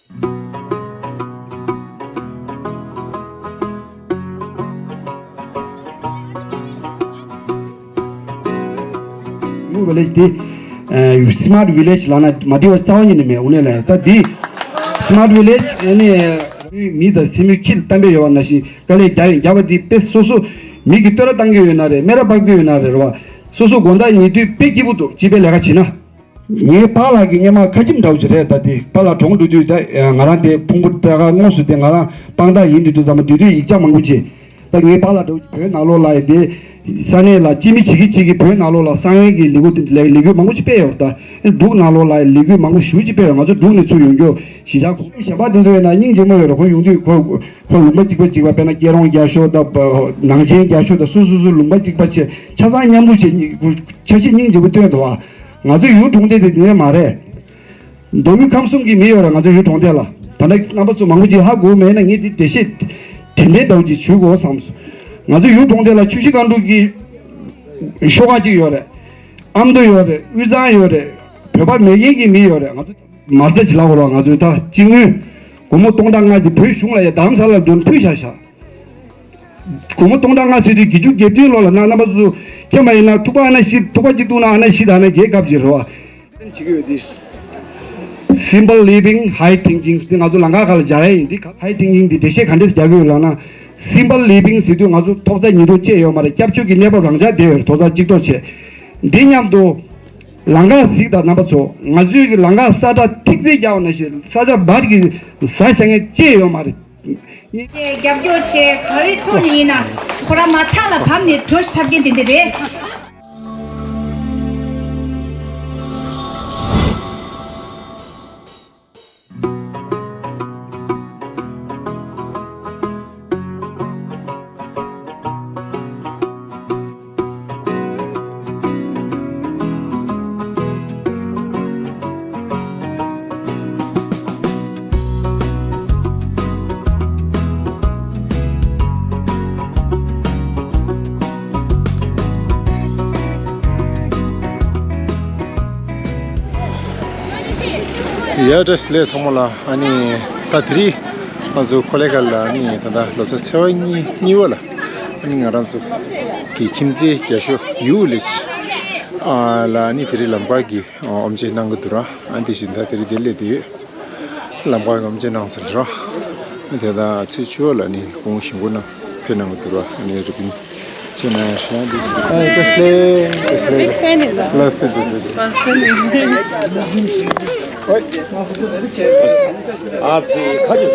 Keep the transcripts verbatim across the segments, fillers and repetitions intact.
ནིའུ་ཝི་ལེཇ་དེ། སི་མཱར་ཊི་ཝི་ལེཇ་ལབ་ན་མ་འགྲིག་པ་རྩ་བ་ཉིད་ནས་མེད། དངོས་གནས་ལ་ཡང་ད་འདི་སི་མཱར་ཊི་ཝི་ལེཇ་ཨ་ནི་མི་དང་སེམས་ཡུལ་ཁྱི་ལ་གཏམ་དཔེ་ཡོད་པ་ནང་བཞིན་དཀའ་ལས་རྒྱག་ཡིན། རྒྱག་པ་འདི་དཔེ་སོ་སོ་མི་གི་བསྟོད་ར་བཏང་གི་ཡོད་ན་རེད། སྨད་ར་ཕབ་ཀྱི་ཡོད་ན་རེད། རེད་བ། སོ་སོ་དགོང་དག་ཉལ་དུས་དཔེ་སྐྱིད་པོ་འདུག་སྤྱི་པའི་ལས་ཀ་བྱེད་ན། ངའི་པཱ་ལགས་ཀྱི་སྔོན་མ་ཁ་ཆེམས་འདྲ་བོ་ཅིག་རེད། ད་དེ་པཱ་ལགས་གྲོངས་འགྲོ་དུས་ད་ང་རང་དེ་ཕུང་པོ་ད་ག་དངོས་སུ་དེ་ང་རང་དཔང་རྟགས་ཡིན་དུས་དུས་ཙམ་པ་དུས་དུས་ཡིག་ཆ་མང་པོ་བྱས། ད་ངའི་པཱ་ལགས་འདྲ་བོ་ཅིག་བོད་ནང་ལོགས་ལ་ཡི་དེ་ས་གནས་ལ་སྤྱི་མི་བྱེད་ཀྱི་བྱེད་ཀྱི་བོད་ནང་ལོགས་ལ་གསང་བའི་གི་ལས་འགུལ་ལས་ལས་འགུལ་མང་པོ་ཅིག་སྤེལ་ཡོད་རེད། ད་འབྲུག་ནང་ལོགས་ལ་ལས་འགུལ་མང་པོ་ཞེ་པོ་ཅིག་སྤེལ་ཡོད། ང་ཚོ་འབྲུག་ནས་ཚུར་ཡོང་རྒྱུ་གཞིས་ཆགས་གོང་མའི་གཞན་པ་དེ་ཚོ་ཡོད་ན་སྙིང་རྗེ་མོ་ཡོད་རེད། ཁོ་ཡོང་དུས་ཁོ་ཁོ་ལུང་པ་གཅིག་པ་གཅིག་པ་དཔེར་ན་སྐྱེ་རོང་རྒྱ་ཤོག་དང་ནང་ཆེན་རྒྱ་ཤོག་དང་སོ་སོ་སོ་ལུང་པ་གཅིག་པ་བྱས་ཆ་ཚང་མཉམ་འཛོམས་བྱས་ཆ་ཤས་སྙིང་རྗེ་པོ་སྟོན་འདུག་ཨ། ང་ཚོ་ཡུལ་གྲོང་སྡེ་དེ་དེ་འདྲ་མ་རེད། མདོ་དབུས་ཁམས་གསུམ་གྱི་མི་ཡོད་རེད། ང་ཚོ་ཡུལ་གྲོང་སྡེ་ལ་ད་ལྟ་རྣམ་པ་ཚོ་མང་པོ་ཅིག་ཧ་གོ་མེད་ན་ངས་འདི་འགྲེལ་བཤད་དྲན་པའི་ཟླ་བ་ཅིག་ཞུ་དགོས་བསམ་སོང་། ང་ཚོ་ཡུལ་གྲོང་སྡེ་ལ་ཆུ་བཞི་སྒང་དྲུག་གི་ཤོག་ཁག་ཅིག་ཡོད་རེད། ཨ་མདོ་ཡོད་རེད། དབུས་གཙང་ཡོད་རེད། བོད་པ་མེད་མཁན་གྱི་མི་ཡོད་རེད། ང་ཚོ་མ་རྩ་ཅིག་ལབ་དགོས་རེད། ང་ཚོ་ད་སྤྱི་དངུལ་སྒོར་མོ་སྟོང་ཕྲག་ལྔ་ཅིག་བོད་གཞུང་ལ་ཡ་རྡ་རམ་ས་ལ་འགྲོ་ཕུལ་བཞག་བཞག་སྒོར་མོ་སྟོང་ཕྲག་ལྔ་ཟེར་དུས་བརྒྱད་ཅུ་གྱ་བདུན་ལོ་ལ་ན་རྣམ་པ་ཚོ་མཁྱེན་པ་ཡིན་ན་ཐུག་པ་ཨ་ན་བཞི་ཐུག་པ་གཅིག་བཏུང་ན་ཨ་ན་བཞི་དང་ཨ་ན་བརྒྱད་སྐབས་ཀྱི་རེད་བ། སེམས་བྱེད་ཀྱི་ཡོད་དེ། Simple living, high thinking དེ་ང་ཚོ་ལམ་ཁ་ཁག་ལ་སྦྱར་ཡ་ཡིན། དེ་high thinking དེ་འགྲེལ་བཤད་ག་འདྲས་རྒྱག་གི་ཡོད་ལབ་ན། Simple living ཟེར་དུས་ང་ཚོ་ཐོག་ས་ཉིས་སྟོང་བཅས་ཡོད་མ་རེད། སྐྱབས་བཅོལ་གྱི་གནས་བབ་རང་འཇགས་བསྡད་ཡོད་རེད། ཐོག་ས་གཅིག་ཐོག་བྱས། འདི་མཉམ་དུ་ལམ་ཁ་གཟིགས་དང་རྣམ་པ་ཚོ། ང་ཚོའི་གི་ལམ་ཁ་ས་ཁྲ་ཐིག་ཚད་རྒྱག་པ་ནང་བཞིན་ས་ཆ་བར་གྱི་ཟ་བཞག་མཁན་ཅི་ཡོད་མ་རེད། ཅེས་རྒྱབ་སྐྱོར་བྱས། ག་རེ་ཐོག་ནས་ཡིན་ན་ཁོ་རང་མ་ཐག་ལ་བབས་ནས་འགྲོ་ཐབས་མཁན་དེ་འདི་རེད། ཡ་བཀྲ་ཤིས་བདེ་ལེགས་ཚང་མ་ལ། ཨ་ནི་ད་དེ་རིང་ང་ཚོ་ཁོ་ལེ་གལ་ལ་ཨ་ནི་ད་ལྟ་ལོ་གསར་ཚེས་པ་གཉིས་གཉིས་པ་ལ་ཨ་ནི་ང་རང་ཚོ་གི་ཁྱིམ་མཚེས་རྒྱ་ཤོག་ཡུ་ལེ་ཤི་ཨ་ལ་ཨ་ནི་དེ་རིང་ལམ་ཁ་གི་ཨོམ་ཆེ་གནང་གི་འདུག་ར། ཨ་ནི་དེ་བཞིན་ད་དེ་རིང་དེ་སླེབས་བསྡད་ཡོད། ལམ་ཁ་གི་ཨོམ་ཆེ་གནང་ཟེར་ར། ཨ་ནི་དེ་ད་ཚོས་ཆུ་བ་ལ་ཨ་ནི་གོང་ཞིང་པོ་ན་ཕེབས་གནང་གི་འདུག་ར། ཨ་ནི་རི་པིན་ཆེ་ན་ཧྲ་འདི། ཨ་བཀྲ་ཤིས་བདེ་ལེགས། བཀྲ་ཤིས་བདེ་ལེགས། Big fan ཡིན་པ། ལགས་སོ། བཀྲ་ཤིས་བདེ་ལེགས། ཨོའི། ཨ་ཙི་ཁ་ཅིག་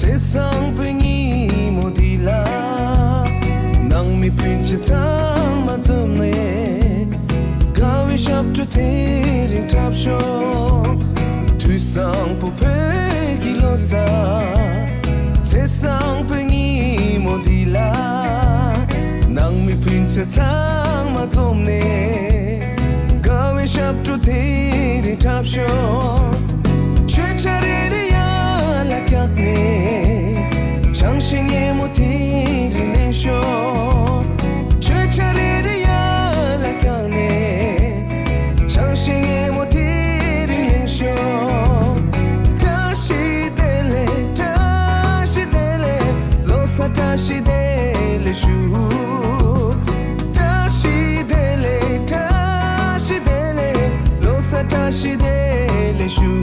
དེ་བཟང་པོའི་ཉིན་མོ་འདི་ལ། ནང་མི་སྤུན་མཆེད་ཚང་མ་འཛོམས་ནས། དགའ་བའི་ཞབས་བྲོ་དེ་རིང་འཁྲབ་ཤོག་དུས་བཟང་པོ་བོད་ཀྱི་ལོ་གསར། དེ་བཟང་པོའི་ཉིན་མོ་འདི་ལ། ནང་མི་སྤུན་མཆེད་ཚང་མ་འཛོམས་ནས། དགའ་བའི་ཞབས་བྲོ་དེ་རིང་འཁྲབ་ཤོག་མཆོད་ཆས་རེ་རེ་ཡར་ལ་བཀྱགས་ནས། ཆང་བཞིན་ཉིན་མོ་དེ་རིང་ལེན་ཤོག་མཆོད་ཆས་རེ་རེ་ཡར་ལ་བཀྱགས་ནས། ཆང་བཞིན་ཉིན་མོ་དེ་རིང་ལེན་ཤོག་བཀྲ་ཤིས་བདེ་ལེགས། བཀྲ་ཤིས་བདེ་ལེགས། ལོ་གསར་བཀྲ་ཤིས་བདེ་ལེགས་ཞུ། བཀྲ་ཤིས་བདེ་ལེགས། བཀྲ་ཤིས་བདེ་ལེགས། ལོ་གསར་བཀྲ་ཤིས་བདེ་ལེགས་ཞུ།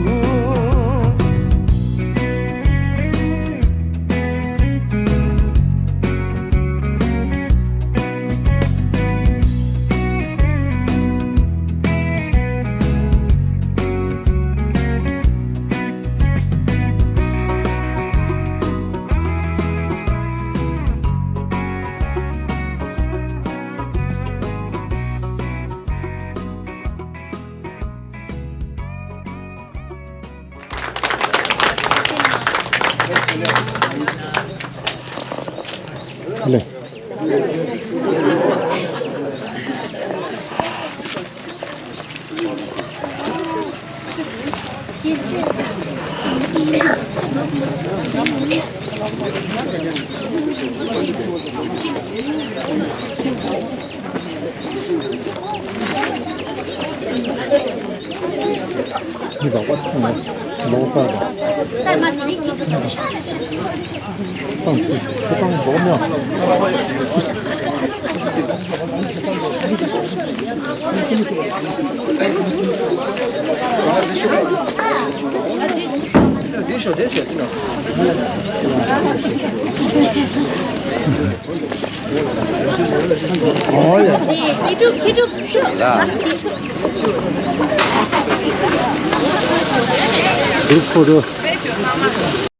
Group photo.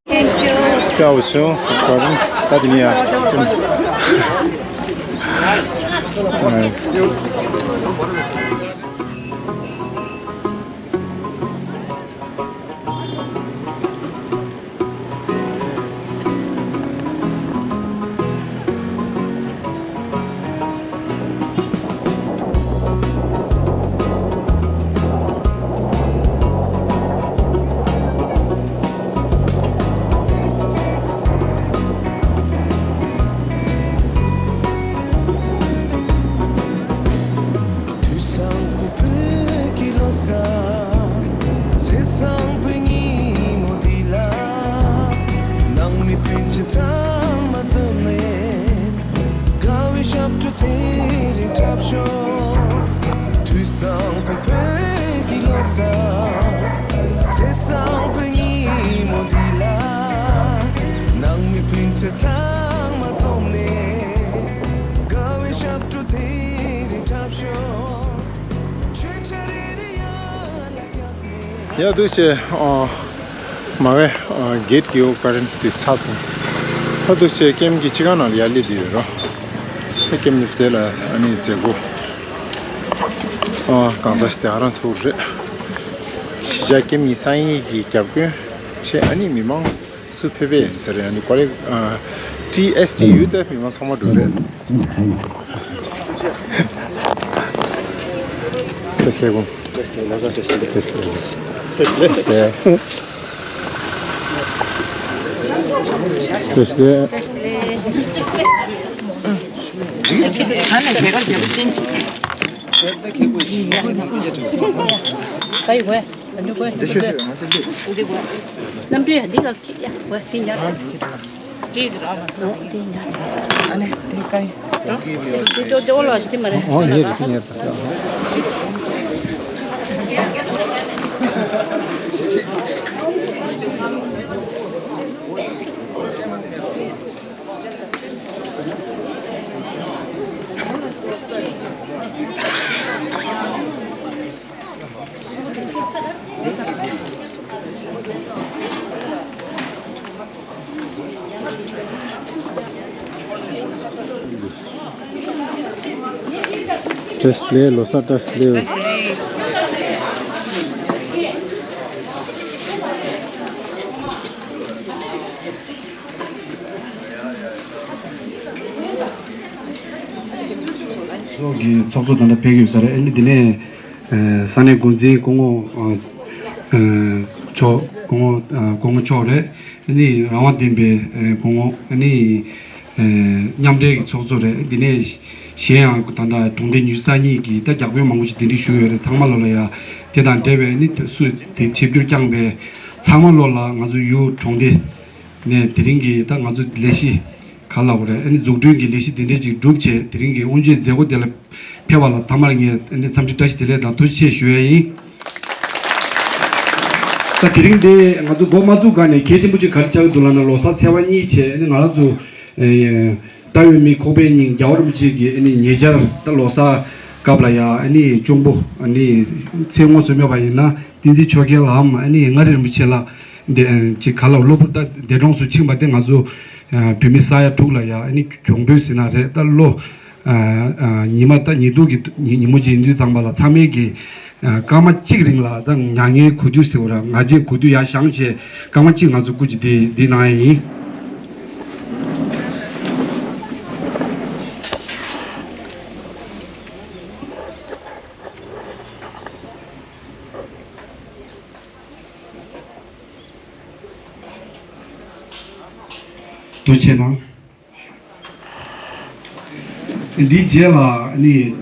Thank you. དུས་བཟང་པོ་བོད་ཀྱི་ལོ་གསར། དེ་བཟང་པོའི་ཉིན་མོ་འདི་ལ། ནང་མི་སྤུན་མཆེད་ཚང་མ་འཛོམས་ནས། དགའ་བའི་ཞབས་བྲོ་དེ་རིང་འཁྲབ་ཤོག་དུས་བཟང་པོ་བོད་ཀྱི་ལོ་གསར། དེ་བཟང་པོའི་ཉིན་མོ་འདི་ལ། ནང་མི་སྤུན་མཆེད་ཚང་མ་འཛོམས་ནས། དགའ་བའི་ཞབས་བྲོ་དེ་རིང་འཁྲབ་ཤོག་མཆོད་ཆས་རེ་རེ་ཡར་ལ་བཀྱགས་ནས། ཡ་འདུག་སེ། ཨ། མ་བས། ཨ། གེད་ཀྱི་འོག་ག་རེ་དེ་ཚར་སོང་། ད་འདུག་སེ་ཀེམ་གྱི་ཕྱི་ཁང་ནང་ལ་ཡར་སླེབས་བསྡད་ཡོད་རོ། ད་ཀེམ་དེ་ལ་ཨ་ནི་མཛད་སྒོ། ཨ། གང་ཚ་ཞིག་དེ་ཨ་རང་ཚོ་རེད། གཞིས་ཆགས་ཀེམ་གྱི་སང་ཉིན་གྱི་རྒྱབ་དགོན་ཆེ། ཨ་ནི་མི་མང་སུ་ཕེབས་པས་ཟེར་རེད། ཨ་ནི་ཀོ་ལེ། ཨ། ཊི་ཨེས་ཊི་ཡུལ་དེ་མི་མང་ཚང་མ་འགྲོ་རེད། བཀྲ་ཤིས་བདེ་ལེགས། བཀྲ་ཤིས་བདེ་ལེགས། བཀྲ་ཤིས་བདེ་ལེགས། བཀྲ་ཤིས་བདེ་ལེགས། བཀྲ་ཤིས་བདེ་ལེགས། ག་ཡི་གོས། ག་འདྲ་གོས། གནམ་གྲུ་ཡ་འདི་ག་ཁྱི་ཡ་གོས་འདི་ཉར། འདི་ཉར། ཨ་ནི་འདི་ག་ཡི། འདི་ཏོ་ཏོ་ལ་ཞི་མ་རེད། ཨོ་ཉེ་རེད་ཉེ་རེད། བཀྲ་ཤིས་བདེ་ལེགས། ལོ་གསར་བཀྲ་ཤིས་བདེ་ལེགས། ཚོགས་ཀྱི་ཚོགས་གཙོ་དང་འདྲ་ཕེབས་ཀྱི་ཡོད་ས་རེད། ཨ་ནི་འདི་ནས་ས་གནས་འགོ་འཛིན་སྐུ་ངོ་མཆོག་སྐུ་ངོ་སྐུ་ངོ་མཆོག་རེད། ཨ་ནི་རང་དབང་ལྡན་པའི་སྐུ་ངོ། ཨ་ནི་མཉམ་འབྲེལ་གྱི་ཚོགས་གཙོ་རེད། འདི་ནས་གཞན་ཡང་ད་ལྟ་གྲོང་སྡེ་ཉི་ཤུ་རྩ་གཉིས་ཀྱི་ད་རྒྱ་དཔོན་མང་པོ་ཞིག་གདན་འདྲེན་ཞུས་ཡོད་རེད། ཚང་མ་ལོ་ལ་ཡ་དེ་དང་འབྲེལ་བའི་ནི་སུ་དེ་ཆིབས་བསྒྱུར་བསྐྱངས་པའི་ཚང་མ་ལོ་ལ་ང་ཚོ་ཡུལ་གྲོང་སྡེ་ནས་དེ་རིང་གི་ད་ང་ཚོ་ལས་གཞི་ག་ལབ་དགོས་རེད། ཨ་ནི་འཛུགས་སྐྲུན་གྱི་ལས་གཞི་འདི་འདྲས་ཅིག་བསྒྲུབས་བྱས་དེ་རིང་གི་དབུ་འབྱེད་མཛད་སྒོ་དེ་ལ་ཕེབས་པ་ལ་ཐ་མར་ངས་ཨ་ནི་འཚམས་འདྲི་བཀྲ་ཤིས་བདེ་ལེགས་དང་ཐུགས་རྗེ་ཆེ་ཞུ་ཡ་ཡིན། ད་དེ་རིང་འདི་ང་ཚོ་འགོ་མ་བཙུགས་སྒང་ནས་གལ་ཆེན་པོ་ཅིག་ག་རེ་ཆགས་ཀྱི་འདུག་ལབ་ན། ལོ་གསར་ཚེས་པ་གཉིས་བྱས་ཨ་ནི་ང་རང་ཚོ་ཨེ་ད་འོས་མི་ཁོག་པའི་སྙིང་རྒྱལ་བ་རིན་པོ་ཆེ་གི་ཨ་ནི་ཉེ་ཆར་ད་ལོ་གསར་སྐབས་ལ་ཡ་ཨ་ནི་གཅུང་པོ་ཨ་ནི་མཚན་ངོ་སོ་སྨད་པ་ཡིན་ན་བསྟན་འཛིན་ཆོས་རྒྱལ་ལའམ་ཨ་ནི་མངའ་རིས་རིན་པོ་ཆེ་ལ་འདི་ཅིག་ག་ལ་སློབ་བུ་ད་འདས་གྲོངས་སུ་ཕྱིན་པ་དེ་ང་ཚོ་བོད་མི་ས་ཡ་དྲུག་ལ་ཡ་ཨ་ནི་གྱོང་པོས་ཟིན་ན་རེད། ད་ལོ་ཉི་མ་ད་ཉི་གདུགས་ཀྱི་ཉི་མོ་ཅིག་ཡིན་དུས་ཙམ་པ་ལ་ཚང་མས་ཀྱི་སྐར་མ་གཅིག་རིང་ལ་ད་མྱ་ངན་གུས་འདུད་ཟེར་བ་ར་ང་རྗེས་གུས་འདུད་ཡར་བཞེངས་བྱས་སྐར་མ་གཅིག་ང་ཚོ་སྐུ་མཁྱེན་འདི་འདི་གནང་ཡ་ཡིན། ཐུགས་རྗེ་ཆེ་གནང་། འདིའི་རྗེས་ལ་ནི་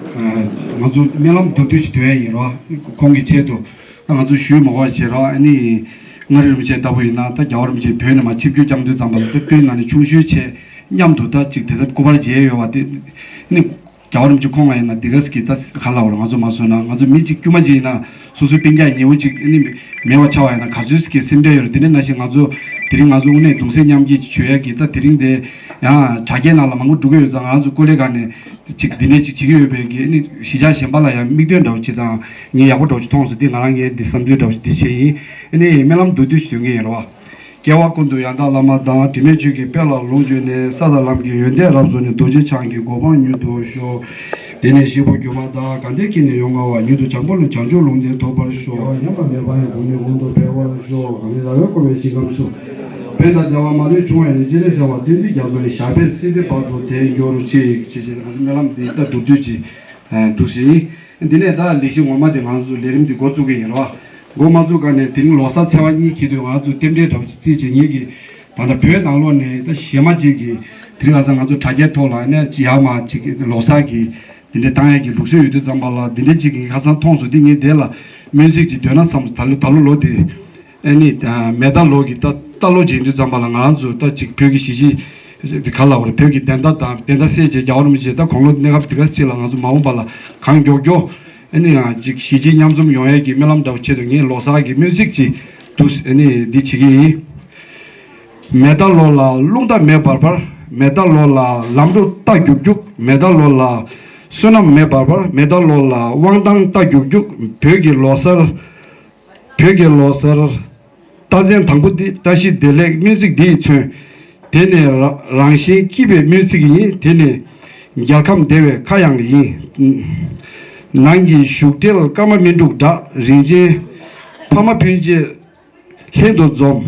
ང་ཚོ་སྨོན་ལམ་མདོར་བསྡུས་ཤིག་འདོན་ཡ་ཡིན་རོགས། ཁོང་གི་ཆེད་དུ་ད་ང་ཚོ་ཞུས་མ་དགོས་བྱས་རོགས། ཨ་ནི་མངའ་རིས་རིན་པོ་ཆེ་ལྟ་བུ་ཡིན་ན་ད་རྒྱལ་བ་རིན་པོ་ཆེ་བོད་ནས་མར་ཆིབས་བསྒྱུར་བསྐྱངས་དུས་ཙམ་པ་ལ་ད་སྟོད་ནང་ནས་ཆུང་ཤོས་བྱས་མཉམ་དུ་ད་ཅིག་དེ་ཚོ་སྐུ་པར་མཇལ་ཡོད་པ་དེ་ནི། རྒྱལ་བ་རིན་པོ་ཆེ་ཁོང་ལ་ཡིན་ན་འདི་ག་ཟེར་གི་ད་ག་ལབ་དགོས་རེད། ང་ཚོ་མ་བཟོས་ན་ང་ཚོ་མི་གཅིག་དཀྱུས་མ་གཅིག་ཡིན་ན་སོ་སོའི་སྤུན་ཀྱག་ཉེ་བོ་གཅིག་ཨ་ནི་མེད་པ་ཆགས་པ་ཡིན་ན་ག་ཚོད་ཟེར་གི་སེམས་ཁྲལ་ཡོད་རེད། དེ་ནས་ནང་བཞིན་ང་ཚོ་དེ་རིང་ང་ཚོ་དངོས་གནས་གདུང་སེམས་མཉམ་སྐྱེད་ཅིག་བྱོས་ཡ་གི་ད་དེ་རིང་དེ་ཡང་དྲ་རྒྱའི་ནང་ལ་མང་པོ་འགྲོ་གི་ཡོད་ཙང་ང་ཚོ་ཀོ་ལེ་ག་ནས་ཅིག་འདི་ནས་ཅིག་བྱེད་ཀྱི་ཡོད་པའི་གི་ཨ་ནི་གཞིས་ཆགས་གཞན་པ་ལ་ཡང་མིག་སྟོན་འདྲ་བོ་བྱེད་དང་ངས་ཡག་པོ་འདྲ་བོ་ཅིག་མཐོང་སོང་། འདི་ང་རང་ངས་འདི་བསམ་ཚུལ་འདྲ་བོ་ཅིག་འདི་བྱས་ཡིན། ཨ་ནི་སྨོན་ལམ་མདོར་བསྡུས་ཤིག་འདོན་གི་ཡིན་རོགས། སྐྱེ་བ་ཀུན་ཏུ་ཡང་དག་བླ་མ་དང་། དྲི་མེད་ཆོས་ཀྱི་དཔལ་ལ་ལོངས་སྤྱོད་ནས། ས་དང་ལམ་གྱི་ཡོན་ཏན་རབ་རྫོགས་ནས། རྡོ་རྗེ་འཆང་གི་གོ་འཕང་མྱུར་དུ་ཤོག། དེ་ནས་སྐྱེས་བུ་སྒྱུ་མ་དག། དགའ་ལྡན་ཁྱེད་ནི་ཡོང་ང་བ། མྱུར་དུ་བྱམས་པ་ལ་བྱང་ཆུབ་ལུང་བསྟན་ཐོབ་པར་ཤོག། ཉམས་པ་མེད་པ་ཡང་གོང་ནས་གོང་དུ་འཕེལ་བར་ཤོག། གང་ལས་ར་བའི་བསྐོར་བའི་ཞིང་ཁམས་སུ། ཕན་དང་བདེ་བ་མ་ལུས་འབྱུང་བའི་གནས། སྤྱན་རས་གཟིགས་དབང་བསྟན་འཛིན་རྒྱ་མཚོ་ནི། ཞབས་པད་སྲིད་མཐའི་བར་དུ་བརྟན་གྱུར་ཅིག། ཅེས་བྱས་ཏེ་ང་ཚོ་སྨོན་ལམ་འདི་ལྟར་མདོར་བསྡུས་ཅིག་འདུག་ཟེར་ཡིན། འདི་ནས་ད་ལས་གཞི་ངོ་མ་དེ་ང་ཚོ་ལས་རིམ་འདི་འགོ་བཙུགས་ཀྱི་ཡིན་རོགས། འགོ་མ་བཙུགས་ག་ནས་དེ་རིང་ལོ་གསར་ཚེས་པ་གཉིས་འཁེལ་དུས་ང་ཚོ་རྟེན་འབྲེལ་འདྲ་བོ་ཅིག་བརྩིས་བྱས། ངེད་ཀྱིས་ད་ལྟ་བོད་ནང་ལོགས་ནས་ད་གཞས་མ་ཅིག་གིས་དེ་རིང་ཁ་སང་ང་ཚོ་དྲ་རྒྱའི་ཐོག་ལ་ནས་ཅིག་ཡར་མར་ཅིག་ལོ་གསར་གྱི་དེ་འདྲའི་བཏང་ཡས་ཀྱི་ལུགས་སྲོལ་ཡོད་དུས་ཙམ་པ་ལ་དེ་འདྲའི་ཅིག་གིས་ཁ་སང་མཐོང་སོང་། དེ་ངས་དེ་ལ་སྨོན་ཚིག་ཅིག་འདོན་ན་བསམ་སོང་། ད་ལོ་ད་ལོ་ལོ་དེ་ཨ་ནི་མེ་རྟ་ལོ་གི་ད་རྟ་ལོ་བྱེད་དུས་ཙམ་པ་ལ་ང་རང་ཚོ་ད་ཅིག་བོད་ཀྱི་གཞིས་བྱེས་ག་ལ་བར་བོད་ཀྱི་བདེན་མཐའ་དང་བདེན་མཐའ་གསལ་བྱེད་རྒྱལ་བ་རིན་པོ་ཆེ་ད་དགུང་ལོ་གནས་སྐབས་འདི་ག་ཅིག་ལ་ང་ཚོ་མ་འོངས་པ་ལ་གང་མགྱོགས་མགྱོགས་ཨ་ནི་ཡང་ཅིག་གཞིས་བྱེས་མཉམ་འཛོམས་ཡོང་ཡས་ཀྱི་སྨོན་ལམ་འདྲ་བོ་ཆེད་དུ་ངས་ལོ་གསར་གྱི་སྨོན་ཚིག་ཅིག་འདུག་ཨ་ནི་འདི་བྱེད་ཀྱི་ཡིན། མེ་རྟ་ལོ་ལ་རླུང་རྟ་མེ་འབར་འབར། མེ་རྟ་ལོ་ལ་ལམ་འགྲོ་རྟ་རྒྱུག་རྒྱུག། མེ་རྟ་ལོ་ལ་བསོད་ནམས་མེ་འབར་འབར། མེ་རྟ་ལོ་ལ་དབང་ཐང་རྟ་རྒྱུག་རྒྱུག། བོད་ཀྱི་ལོ་གསར། བོད་ཀྱི་ལོ་གསར། རྟགས་མཚན་དང་པོ་འདི་བཀྲ་ཤིས་བདེ་ལེགས་སྨོན་ཚིག་འདི་ཡིས་མཚོན། དེ་ནི་ར་རང་གཞན་སྐྱིད་པའི་སྨོན་ཚིག་ཡིན། དེ་ནི་རྒྱལ་ཁམས་བདེ་བའི་ཁ་གཡང་ཡིན། ནང་གི་བཞུགས་གྲལ་སྐར་མ་སྨིན་དྲུག་འདྲ། རིན་ཆེན་ཕ་མ་སྤུན་མཆེད་ལྷན་དུ་འཛོམས།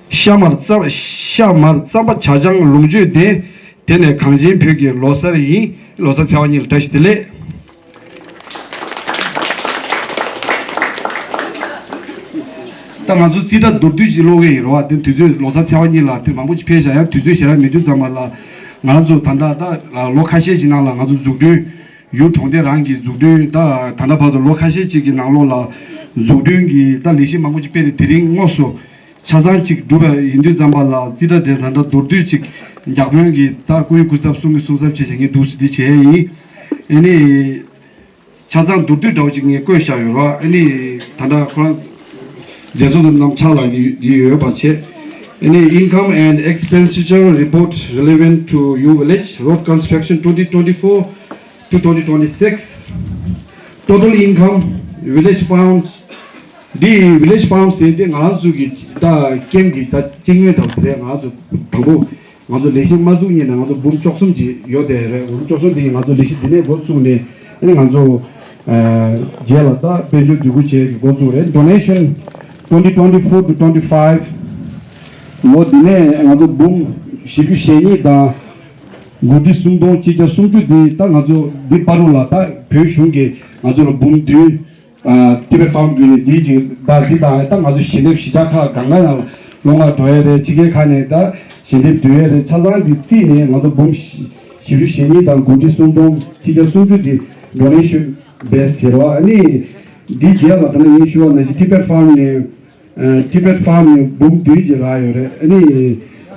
ཤ་མར་རྩམ་ཤ་མར་རྩམ་པ་ཇ་ཆང་ལོངས་སྤྱོད་ལྡན། དེ་ནི་གངས་ཅན་བོད་ཀྱི་ལོ་གསར་ཡིན། ལོ་གསར་ཚེས་པ་གཉིས་ལ་བཀྲ་ཤིས་བདེ་ལེགས། ད་ང་ཚོ་རྩིས་ཁྲ་མདོར་བསྡུས་ཅིག་ཀློག་གི་ཡིན་རོགས། དེ་དུས་ཚོད་ལོ་གསར་ཚེས་པ་གཉིས་ལ་དེ་མང་པོ་ཅིག་ཕེབས་བཞག་ཡང་དུས་ཚོད་ཞེ་དྲག་མེད་དུས་ཙམ་པ་ལ་ང་ཚོ་ད་ལྟ་ད་ལོ་ཁ་ཤས་ཤིག་ནང་ལ་ང་ཚོ་འཛུགས་སྐྲུན་ཡུལ་གྲོང་སྡེ་རང་གི་འཛུགས་སྐྲུན་ད་ད་ལྟ་བར་དུ་ལོ་ཁ་ཤས་ཅིག་གི་ནང་ལོགས་ལ་འཛུགས་སྐྲུན་གྱི་ད་ལས་གཞི་མང་པོ་ཅིག་སྤེལ་ཏེ་དེ་རིང་དངོས་སུ་ཆ་ཚང་ཅིག་གྲུབ་པ་ཡིན་དུས་ཙམ་པ་ལ་རྩིས་ཁྲ་དེ་ད་ལྟ་མདོར་བསྡུས་ཅིག་འཇར་པན་གྱི་ད་སྐུའི་སྐུ་ཚབ་གསུང་གི་གསུང་ཚབ་བྱས་བྱས་ངས་འདུག་སེ་འདི་བྱས་ཡིན། ཨ་ནི། ཆ་ཚང་མདོར་བསྡུས་འདྲ་བོ་ཅིག་ངས་བཀོད་བཞག་ཡོད་ར། ཨ་ནི་ད་ལྟ་ཁོ་རང་མཛད་གཙོ་དང་རྣམས་ཕྱག་ལ་ཡོད་ཡོད་པ་བྱས། ཨ་ནི་income and expenditure report relevant to your village road construction twenty twenty-four to twenty twenty-six, total income, village funds. འདི་village funds ཟེར་དེ་ང་རང་ཚོ་གི་ད་ཀེམ་གི་ད་སྤྱི་དངུལ་འདྲ་བོ་དེ་རེད། ང་རང་ཚོ་དང་པོ། ང་ཚོ་ལས་གཞི་མ་བཙུགས་སྔོན་ནས་ང་ཚོ་འབུམ་བཅུ་གསུམ་ཅིག་ཡོད་བསྡད་རེད། འབུམ་བཅུ་གསུམ་དེ་ང་ཚོ་ལས་གཞི་འདི་ནས་འགོ་བཙུགས་ནས་ཨ་ནི་ང་ཚོ་ཨ་རྗེས་ལ་ད་དཔལ་འབྱོར་འདུ་འགོད་བྱེད་ཀྱི་འགོ་བཙུགས་རེད། Donation twenty twenty-four to twenty-five ལོ་འདི་ནས་ང་ཚོ་འབུམ་བཞི་བཅུ་ཞེ་གཉིས་དང་དགུ་ཁྲི་སུམ་སྟོང་གཅིག་བརྒྱ་སུམ་ཅུ་འདི་ད་ང་ཚོ་འདི་བར་དུ་ལ་ད་བོད་གཞུང་གིས་ང་ཚོ་ལ་འབུམ་བདུན། ཨ། Tibet Farm བརྒྱུད་ནས་འདིའི་ཅིག་ད་འདི་དང་ད་ང་ཚོ་ཞལ་འདེབས་གཞིས་ཆགས་ཁག་གང་ག་ཡང་ལོ་ལྔ་འགྲོ་ཡས་རེད། ཕྱི་རྒྱལ་ཁག་ནས་ད་ཞལ་འདེབས་བསྡུ་ཡས་རེད། ཆ་ཚང་འདི་རྩིས་ནས་ང་ཚོ་འབུམ་བཞི་བཅུ་ཞེ་གཉིས་དང་དགུ་ཁྲི་སུམ་སྟོང་གཅིག་བརྒྱ་སུམ་ཅུ་འདི་donation base བྱེད་རོགས། ཨ་ནི་འདི་རྗེས་ལ་ད་ནི་ངས་ཞུ་བ་ནང་བཞིན་Tibet Farm ནས་ཨ། Tibet Farm ནས་འབུམ་བདུན་ཅིག་རག་ཡོད་རེད། ཨ་ནི་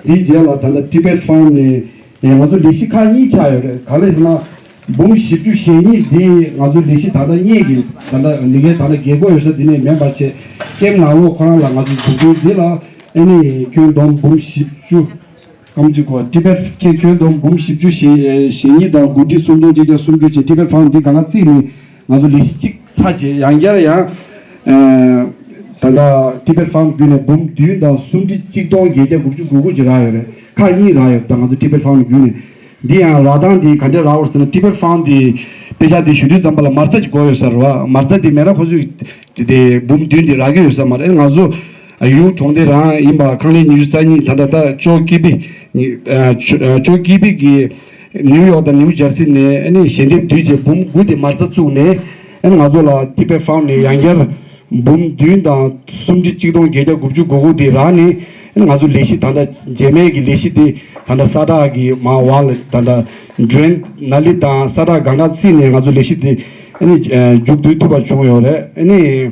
འདི་རྗེས་ལ་ད་ལྟ་Tibet Farm ནས་ང་ཚོ་ལས་གཞི་ཁག་གཉིས་ཆགས་ཡོད་རེད། ག་རེ་ཟེར་ན། འབུམ་བཞི་བཅུ་ཞེ་གཉིས་འདི་ང་ཚོ་ལས་གཞི་ད་ལྟ་གཉིས་ཀྱི་ད་ལྟ་ལས་འགན་ད་ལྟ་རྒྱལ་སྒོ་ཡོད་ས་འདི་ནས་མེད་པ་བྱས། ཀེམ་ནང་ལོགས་ཁོ་རང་ལ་ང་ཚོ་འཛུགས་སྐྲུན་འདི་ལ་ཨ་ནི་ཁྱོན་བསྡོམས་འབུམ་བཞི་བཅུ་ཨམ་ཅིག་གོ། Tibet ཁྱོན་བསྡོམས་འབུམ་བཞི་བཅུ་ཞེ་ཞེ་གཉིས་དང་དགུ་ཁྲི་སུམ་སྟོང་གཅིག་བརྒྱ་སུམ་ཅུ་བྱས། Tibet Farm འདི་གང་ག་རྩིས་ནས་ང་ཚོ་ལས་གཞི་གཅིག་ཚར་བྱས། ཡང་བསྐྱར་ཡང་ད་ལྟ་Tibet Farm བརྒྱུད་ནས་འབུམ་བདུན་དང་སུམ་ཁྲི་གཅིག་སྟོང་བརྒྱད་བརྒྱ་དགུ་བཅུ་གོ་དགུ་ཅིག་རག་ཡོད་རེད། ཁག་གཉིས་རག་ཡོད། ད་ང་ཚོ་Tibet Farm བརྒྱུད་ནས། འདི་ཡང་རག་སྟངས་འདི་ག་འདྲ་རག་པ་རེད་ཟེར་ན། Tibet Farm འདི་དཔེ་ཆ་འདི་ཞུ་དུས་ཙམ་པ་ལ་མ་རྩ་ཅིག་དགོས་ཡོད་ས་རེད་བ། མ་རྩ་འདི་མེད་ན་ཁོ་ཚོས་དེ་འབུམ་བདུན་འདི་རག་གི་ཡོད་ས་མ་རེད། ང་ཚོ་ཡུལ་གྲོང་སྡེ་རང་ཡིན་པ། ཁང་ལས་ཉི་ཤུ་རྩ་གཉིས། ད་ལྟ་ད་ཅོ་ཀི་པི་ཨ། ཅོ་ཨ། ཅོ་ཀི་པི་གི་ནིའུ་ཡོག་དང་ནིའུ་ཇར་སི་ནས་ཨ་ནི་ཞལ་འདེབས་བསྡུས་རྗེས་འབུམ་དགུ་དེ་མ་རྩ་བཙུགས་ནས། ཨ་ནི་ང་ཚོ་ལ་Tibet Farm ནས་ཡང་བསྐྱར་འབུམ་བདུན་དང་སུམ་ཁྲི་གཅིག་སྟོང་བརྒྱད་བརྒྱ་དགུ་བཅུ་གོ་དགུ་དེ་རག་ནས། ཨ་ནི་ང་ཚོ་ལས་གཞི་ད་ལྟ་རྗེས་མའི་གི་ལས་གཞི་དེ་ད་ལྟ་ས་བསྒྲགས་ཀྱི་མ་བ་ལ་ད་ལྟ་drain ནཱ་ལི་དང་ས་བསྒྲགས་གང་ག་རྩིས་ནས་ང་ཚོ་ལས་གཞི་དེ་ཨ་ནི་མཇུག་བསྡུ་ཐུབ་པ་བྱུང་ཡོད་རེད། ཨ་ནི།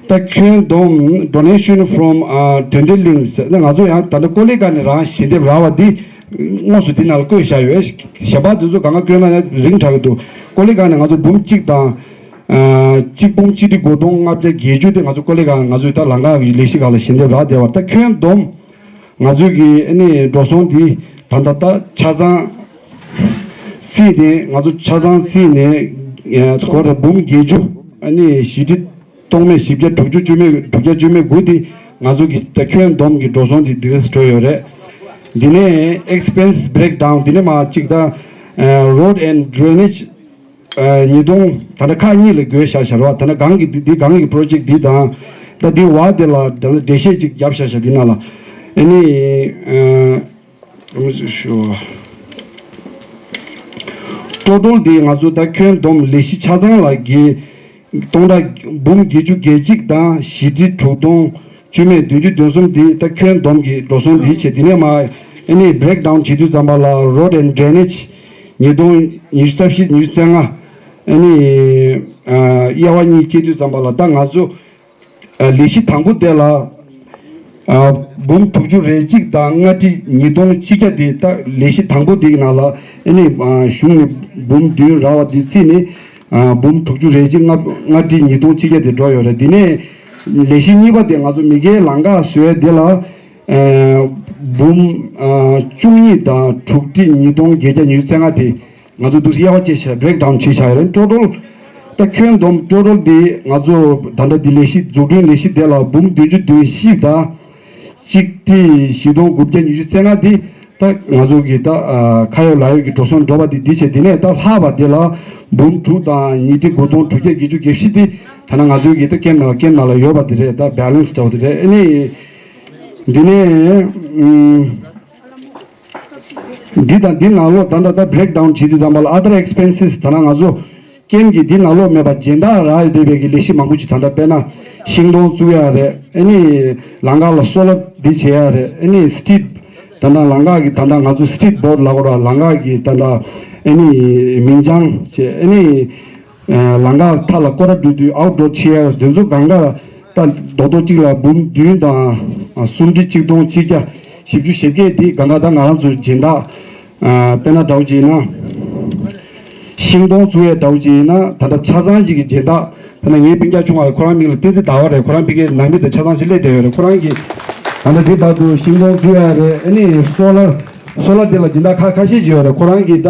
ད་ཁྱོན་བསྡོམས་donation from ཨ། དོན་འབྲས་གླིང་ཟེར་ན། ང་ཚོ་ཡང་ད་ལྟ་ཀོ་ལི་གྷལ་ནས་རང་ཞལ་འདེབས་རག་པ་འདི་དངོས་སུ་འདི་ནང་ལ་བཀོད་བཞག་ཡོད། གཞན་པ་འདི་ཚོ་གང་ག་བཀོད་ན་ཡང་རིང་དྲགས་ཀྱི་འདུག་ཀོ་ལི་གྷལ་ནས་ང་ཚོ་འབུམ་གཅིག་དང་ཨ། གཅིག་འབུམ་གཅིག་ཁྲི་དགུ་སྟོང་ལྔ་བརྒྱ་བརྒྱད་ཅུ་དེ་ང་ཚོ་ཀོ་ལི་གྷལ་ང་ཚོའི་ད་ལམ་ཁ་གི་ལས་གཞི་ཁག་ལ་ཞལ་འདེབས་རག་བསྡད་པ། ད་ཁྱོན་བསྡོམས་ང་ཚོའི་གི་ཨ་ནི་འགྲོ་སོང་འདི་ད་ལྟ་ད་ཆ་ཚང་རྩིས་ནས། ང་ཚོ་ཆ་ཚང་རྩིས་ནས་ཨ། སྒོར་འབུམ་བརྒྱད་ཅུ་ཨ་ནི་བཞི་ཁྲི་སྟོང་མེད་བཞི་བརྒྱ་དྲུག་ཅུ་བཅུ་མེད་དྲུག་བརྒྱ་བཅུ་མེད་དགུ་དེ་ང་ཚོ་གི་ད་ཁྱོན་བསྡོམས་ཀྱི་འགྲོ་སོང་དེ་འདི་འདྲས་འགྲོ་ཡོད་རེད། འདི་ནས་expense breakdown འདི་ནས་མར་གཅིག་ད་road and drainage ཉིས་སྟོང་ད་ལྟ་ཁག་གཉིས་ལ་བགོས་བཞག་བཞག་རེད་བ། ད་ལྟ་སྒང་གི་འདི་འདི་སྒང་གི་project འདི་དང་། ད་འདི་བ་དེ་ལ་ད་ལྟ་འགྲེལ་བཤད་ཅིག་བརྒྱབ་བཞག་བཞག་འདི་ནང་ལ། ཨ་ནི་ཨ། Total འདི་ང་ཚོ་ད་ཁྱོན་བསྡོམས་ལས་གཞི་ཆ་ཚང་ལ་གི་སྟོང་ཕྲག་འབུམ་བརྒྱད་ཅུ་གྱ་གཅིག་དང་བཞི་ཁྲི་དྲུག་སྟོང་བཅུ་མེད་བདུན་ཅུ་དོན་གསུམ་འདི་ད་ཁྱོན་བསྡོམས་ཀྱི་འགྲོ་སོང་འདི་བྱས། འདི་ནས་མར་ཨ་ནི་breakdown བྱེད་དུས་ཙམ་པ་ལ་road and drainage ཉིས་སྟོང་ཉི་ཤུ་རྩ་བཞི་ཉི་ཤུ་རྩ་ལྔ། ཨ་ནི་ཨ། དབྱེ་བ་གཉིས་བྱེད་དུས་ཙམ་པ་ལ་ད་ང་ཚོ་ཨ། ལས་གཞི་དང་པོ་དེ་ལ་ཨ། འབུམ་དྲུག་ཅུ་རེ་གཅིག་དང་ལྔ་ཁྲི་ཉིས་སྟོང་ཆིག་བརྒྱ་དེ། ད་ལས་གཞི་དང་པོ་དེའི་ནང་ལ་ཨ་ནི་ཨ། གཞུང་ནས་འབུམ་བདུན་རག་པ་དེ་རྩིས་ནས་ཨ། འབུམ་དྲུག་ཅུ་རེ་གཅིག་ལྔ་ལྔ་ཁྲི་ཉིས་སྟོང་ཆིག་བརྒྱ་དེ་འགྲོ་ཡོད་རེད། དེ་ནས་ལས་གཞི་གཉིས་པ་དེ་ང་ཚོ་མི་སྐྱའི་ལམ་ཁ་བཟོ་ཡས་དེ་ལ་ཨ། འབུམ་ཨ། བཅུ་གཉིས་དང་དྲུག་ཁྲི་ཉིས་སྟོང་བརྒྱད་བརྒྱ་ཉི་ཤུ་རྩ་ལྔ་དེ། ང་ཚོ་འདུག་སེ་དབྱེ་བ་བྱས་བྱས་breakdown བྱས་བཞག་ཡོད་རེད། Total ད་ཁྱོན་བསྡོམས་total འདི་ང་ཚོ་ད་ལྟ་འདི་ལས་གཞི་འཛུགས་སྐྲུན་ལས་གཞི་དེ་ལ་འབུམ་བདུན་ཅུ་དོན་བཞི་དང་གཅིག་ཁྲི་བཞི་སྟོང་དགུ་བརྒྱ་ཉི་ཤུ་རྩ་ལྔ་འདི་ད་ང་ཚོ་གི་ད་ཨ། ཁ་ཡོད་ལག་ཡོད་ཀྱི་འགྲོ་སོང་འགྲོ་བ་འདི་འདི་བྱས། དེ་ནས་ད་ལྷག་པ་དེ་ལ་འབུམ་དྲུག་དང་ཉིས་ཁྲི་དགུ་སྟོང་དྲུག་བརྒྱ་བརྒྱད་ཅུ་གྱ་བཞི་འདི་ད་ནང་ང་ཚོ་གི་ད་ཀེམ་ནང་ལ་ཀེམ་ནང་ལ་ཡོད་པ་དེ་རེད། ད་balance འདྲ་བོ་དེ་རེད། ཨ་ནི་འདི་ནས་ཨུམ། འདི་དང་འདི་ནང་ལོགས་ད་ལྟ་ད་breakdown བྱེད་དུས་ཙམ་པ་ལ་other expenses ད་ལྟ་ང་ཚོ་ཀེམ་གྱི་འདི་ནང་ལོགས་མེད་པ་སྦྱིན་བདག་རག་ཡོད་བསྡད་པའི་གི་ལས་གཞི་མང་པོ་ཅིག་ད་ལྟ་དཔེར་ན་ཤིང་སྡོང་བཙུགས་ཡ་རེད། ཨ་ནི་ལམ་ཁ་ལ་སོ་ལར་འདི་བྱེད་ཡ་རེད། ཨ་ནི་street ད་ལྟ་ལམ་ཁ་གི་ད་ལྟ་ང་ཚོ་street board ལབ་དགོས་ར། ལམ་ཁ་གི་ད་ལྟ་ཨ་ནི་མིང་བྱང་བྱེད། ཨ་ནི། ལམ་ཁ་མཐའ་ལ་སྐོར་ར་འགྲོ་དུས་outdoor chair དེ་ཚོ་གང་ག་ད་རྡོག་རྡོག་གཅིག་ལ་འབུམ་བདུན་དང་སུམ་ཁྲི་གཅིག་སྟོང་ཆིག་བརྒྱ་བཞི་བཅུ་ཞེ་བརྒྱད་འདི་གང་ག་ད་ང་རང་ཚོའི་སྦྱིན་བདག་དཔེར་ན་འདྲ་བོ་ཅིག་ཡིན་ན་ཤིང་སྡོང་བཙུགས་ཡས་འདྲ་བོ་ཅིག་ཡིན་ན་ད་ལྟ་ཆ་ཚང་ཅིག་གི་སྦྱིན་བདག་དཔེར་ན་ངའི་སྤུན་ཀྱག་ཆུང་བ་ཁོ་རང་མིང་ལ་བསྟན་འཛིན་ཟླ་བ་རེད། ཁོ་རང་ཕ་གིའི་ནང་མི་དང་ཆ་ཚང་ཞིག་སླེབས་བསྡད་ཡོད་རེད། ཁོ་རང་གིས་ད་ལྟ་འདི་ལྟར་དུ་ཤིང་སྡོང་བཙུགས་ཡས་རེད། ཨ་ནི་སོ་ལར་སོ་ལར་འདི་ལ་སྦྱིན་བདག་ཁ་ཁ་ཤས་ཅིག་ཡོད་རེད། ཁོ་རང་གིས་ད་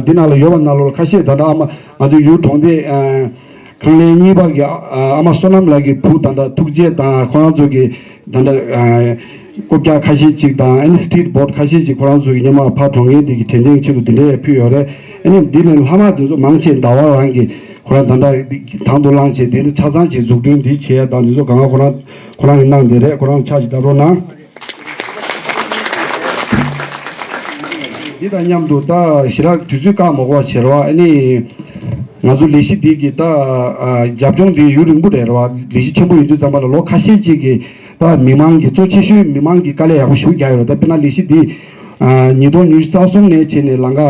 འདི་ནང་ལ་ཡོད་པ་ནང་ལོགས་ལ་ཁ་ཤས་ད་ལྟ་ཨ་མ། ང་ཚོའི་ཡུལ་གྲོང་སྡེ་ཨ་ཁང་ལས་གཉིས་པ་གི་ཨ་ཨ་མ་བསོད་ནམས་ལགས་ཀྱི་བུ་ད་ལྟ་ཐུགས་རྗེ་དང་ཁོ་རང་ཚོ་གི་ད་ལྟ་ཨ་ རྐུབ་བཀྱག་ཁ་ཤས་ཅིག་དང་ཨ་ནི་street board ཁ་ཤས་ཅིག་ཁོ་རང་ཚོ་གི་སྔོན་མ་ཕར་གྲོངས་མཁན་དེ་གི་དྲན་རྟེན་ཆེད་དུ་དེ་འདྲའི་ཕུལ་ཡོད་རེད། ཨ་ནི་འདི་ནས་ལྷག་མ་དེ་ཚོ་མང་ཆེ་ཟླ་བ་རང་གི་ཁོ་རང་ད་ལྟ་དང་དུ་བླངས་བྱས་དེ་ནི་ཆ་ཚང་བྱས་འཛུགས་སྐྲུན་འདི་བྱས་དང་དེ་ཚོ་གང་ག་ཁོ་རང་ཁོ་རང་གི་གནང་བསྡད་རེད། ཁོ་རང་ཕྱག་ཅིག་བརྡབ་རོགས་གནང་། འདི་དང་མཉམ་དུ་ད་ཞེ་དྲག་དུས་ཚོད་བཀག་མ་དགོས་པ་བྱེད་རོགས། ཨ་ནི་ང་ཚོ་ལས་གཞི་འདི་གི་ད་རྒྱབ་ལྗོངས་འདི་ཡུན་རིང་པོ་རེད་རོགས། ལས་གཞི་ཆེན་པོ་ཡིན་དུས་ཙམ་པ་ལ་ལོ་ཁ་ཤས་ཅིག་གི་ད་མི་མང་གི་གཙོ་ཆེ་ཤོས་མི་མང་གི་དཀའ་ལས་ཡག་པོ་ཞེ་པོ་རྒྱག་ཡོད་རེད། ད་དཔེར་ན་ལས་གཞི་འདི་ཉིས་སྟོང་ཉི་ཤུ་རྩ་གསུམ་ནས་བྱས་ནས་ལམ་ཀ་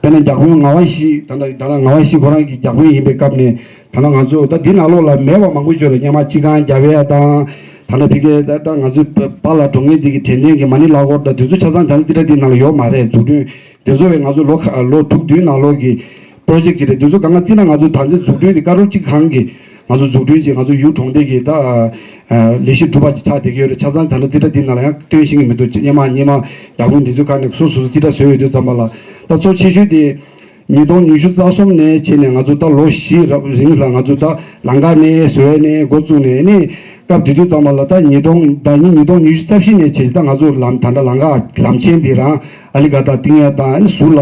དཔེར་ན་བརྒྱ་དཔོན་ངག་དབང་ཡེ་ཤེས་ད་ལྟ་ད་ལྟ་ངག་དབང་ཡེ་ཤེས་ཁོ་རང་གི་བརྒྱ་དཔོན་ཡིན་པའི་སྐབས་ནས། ད་ལྟ་ང་ཚོ་ད་འདི་ནང་ལོགས་ལ་མེད་པ་མང་པོ་ཡོད་རེད། སྔོན་མ་སྤྱི་ཁང་རྒྱབ་ཡ་དང་། ད་ལྟ་ཕ་གིའི་ད་ལྟ་ང་ཚོའི་པཱ་ལགས་གྲོངས་མཁན་འདི་གི་དྲན་རྟེན་གྱི་མ་ཎི་ལག་འཁོར་དང་དེ་ཚོ་ཆ་ཚང་ད་ལྟ་རྩིས་ཁྲ་འདི་ནང་ལ་ཡོད་མ་རེད། འཛུགས་སྐྲུན་དེ་ཚོ་བས་ང་ཚོ་ལོ་ཁ་ལོ་དྲུག་བདུན་ནང་ལོགས་ཀྱི་པོ་རོ་ཇེག་ཅིག་རེད། དེ་ཚོ་གང་ག་རྩིས་ན་ང་ཚོ་ད་ལྟ་འཛུགས་སྐྲུན་འདི་ཀ་རོར་གཅིག་གང་གི་ང་ཚོ་འཛུགས་སྐྲུན་གྱི་ང་ཚོ་ཡུལ་གྲོང་སྡེ་གི་ད་ལས་གཞི་གྲུབ་པ་ཅིག་ཆགས་བསྡད་ཀྱི་ཡོད་རེད། ཆ་ཚང་ད་ལྟ་རྩིས་ཁྲ་འདི་ནང་ལ་ཡང་སྟོན་ཤེས་ཀྱི་མི་འདུག་སྔོན་མ་སྔོན་མ་ཡག་པོ་འདི་ཚོ་ཁ་ནས་སོ་སོ་སོ་རྩིས་ཁྲ་བཟོས་ཡོད་དུས་ཙམ་པ་ལ་ད་གཙོ་ཆེ་ཤོས་དེ། ཉིས་སྟོང་ཉི་ཤུ་རྩ་གསུམ་ནས་བྱས་ནས་ང་ཚོ་ད་ལོ་བཞི་རབ་རིང་ལ་ང་ཚོ་ད་ལམ་ཀ་ནས་བཟོས་ནས་འགོ་བཙུགས་ནས་ནི་སྐབས་དེ་དུས་ཙམ་པ་ལ་ད་ཉིས་སྟོང་ཟླ་ཉིན་ཉིས་སྟོང་ཉི་ཤུ་རྩ་བཞི་ནས་བྱས་ད་ང་ཚོ་ལམ་ད་ལྟ་ལམ་ཀ་ལམ་ཆེན་འདི་རང་ཨ་ལི་ག་ད་ཏིང་ཡ་དང་ཨ་ནི་ཟུར་ལ་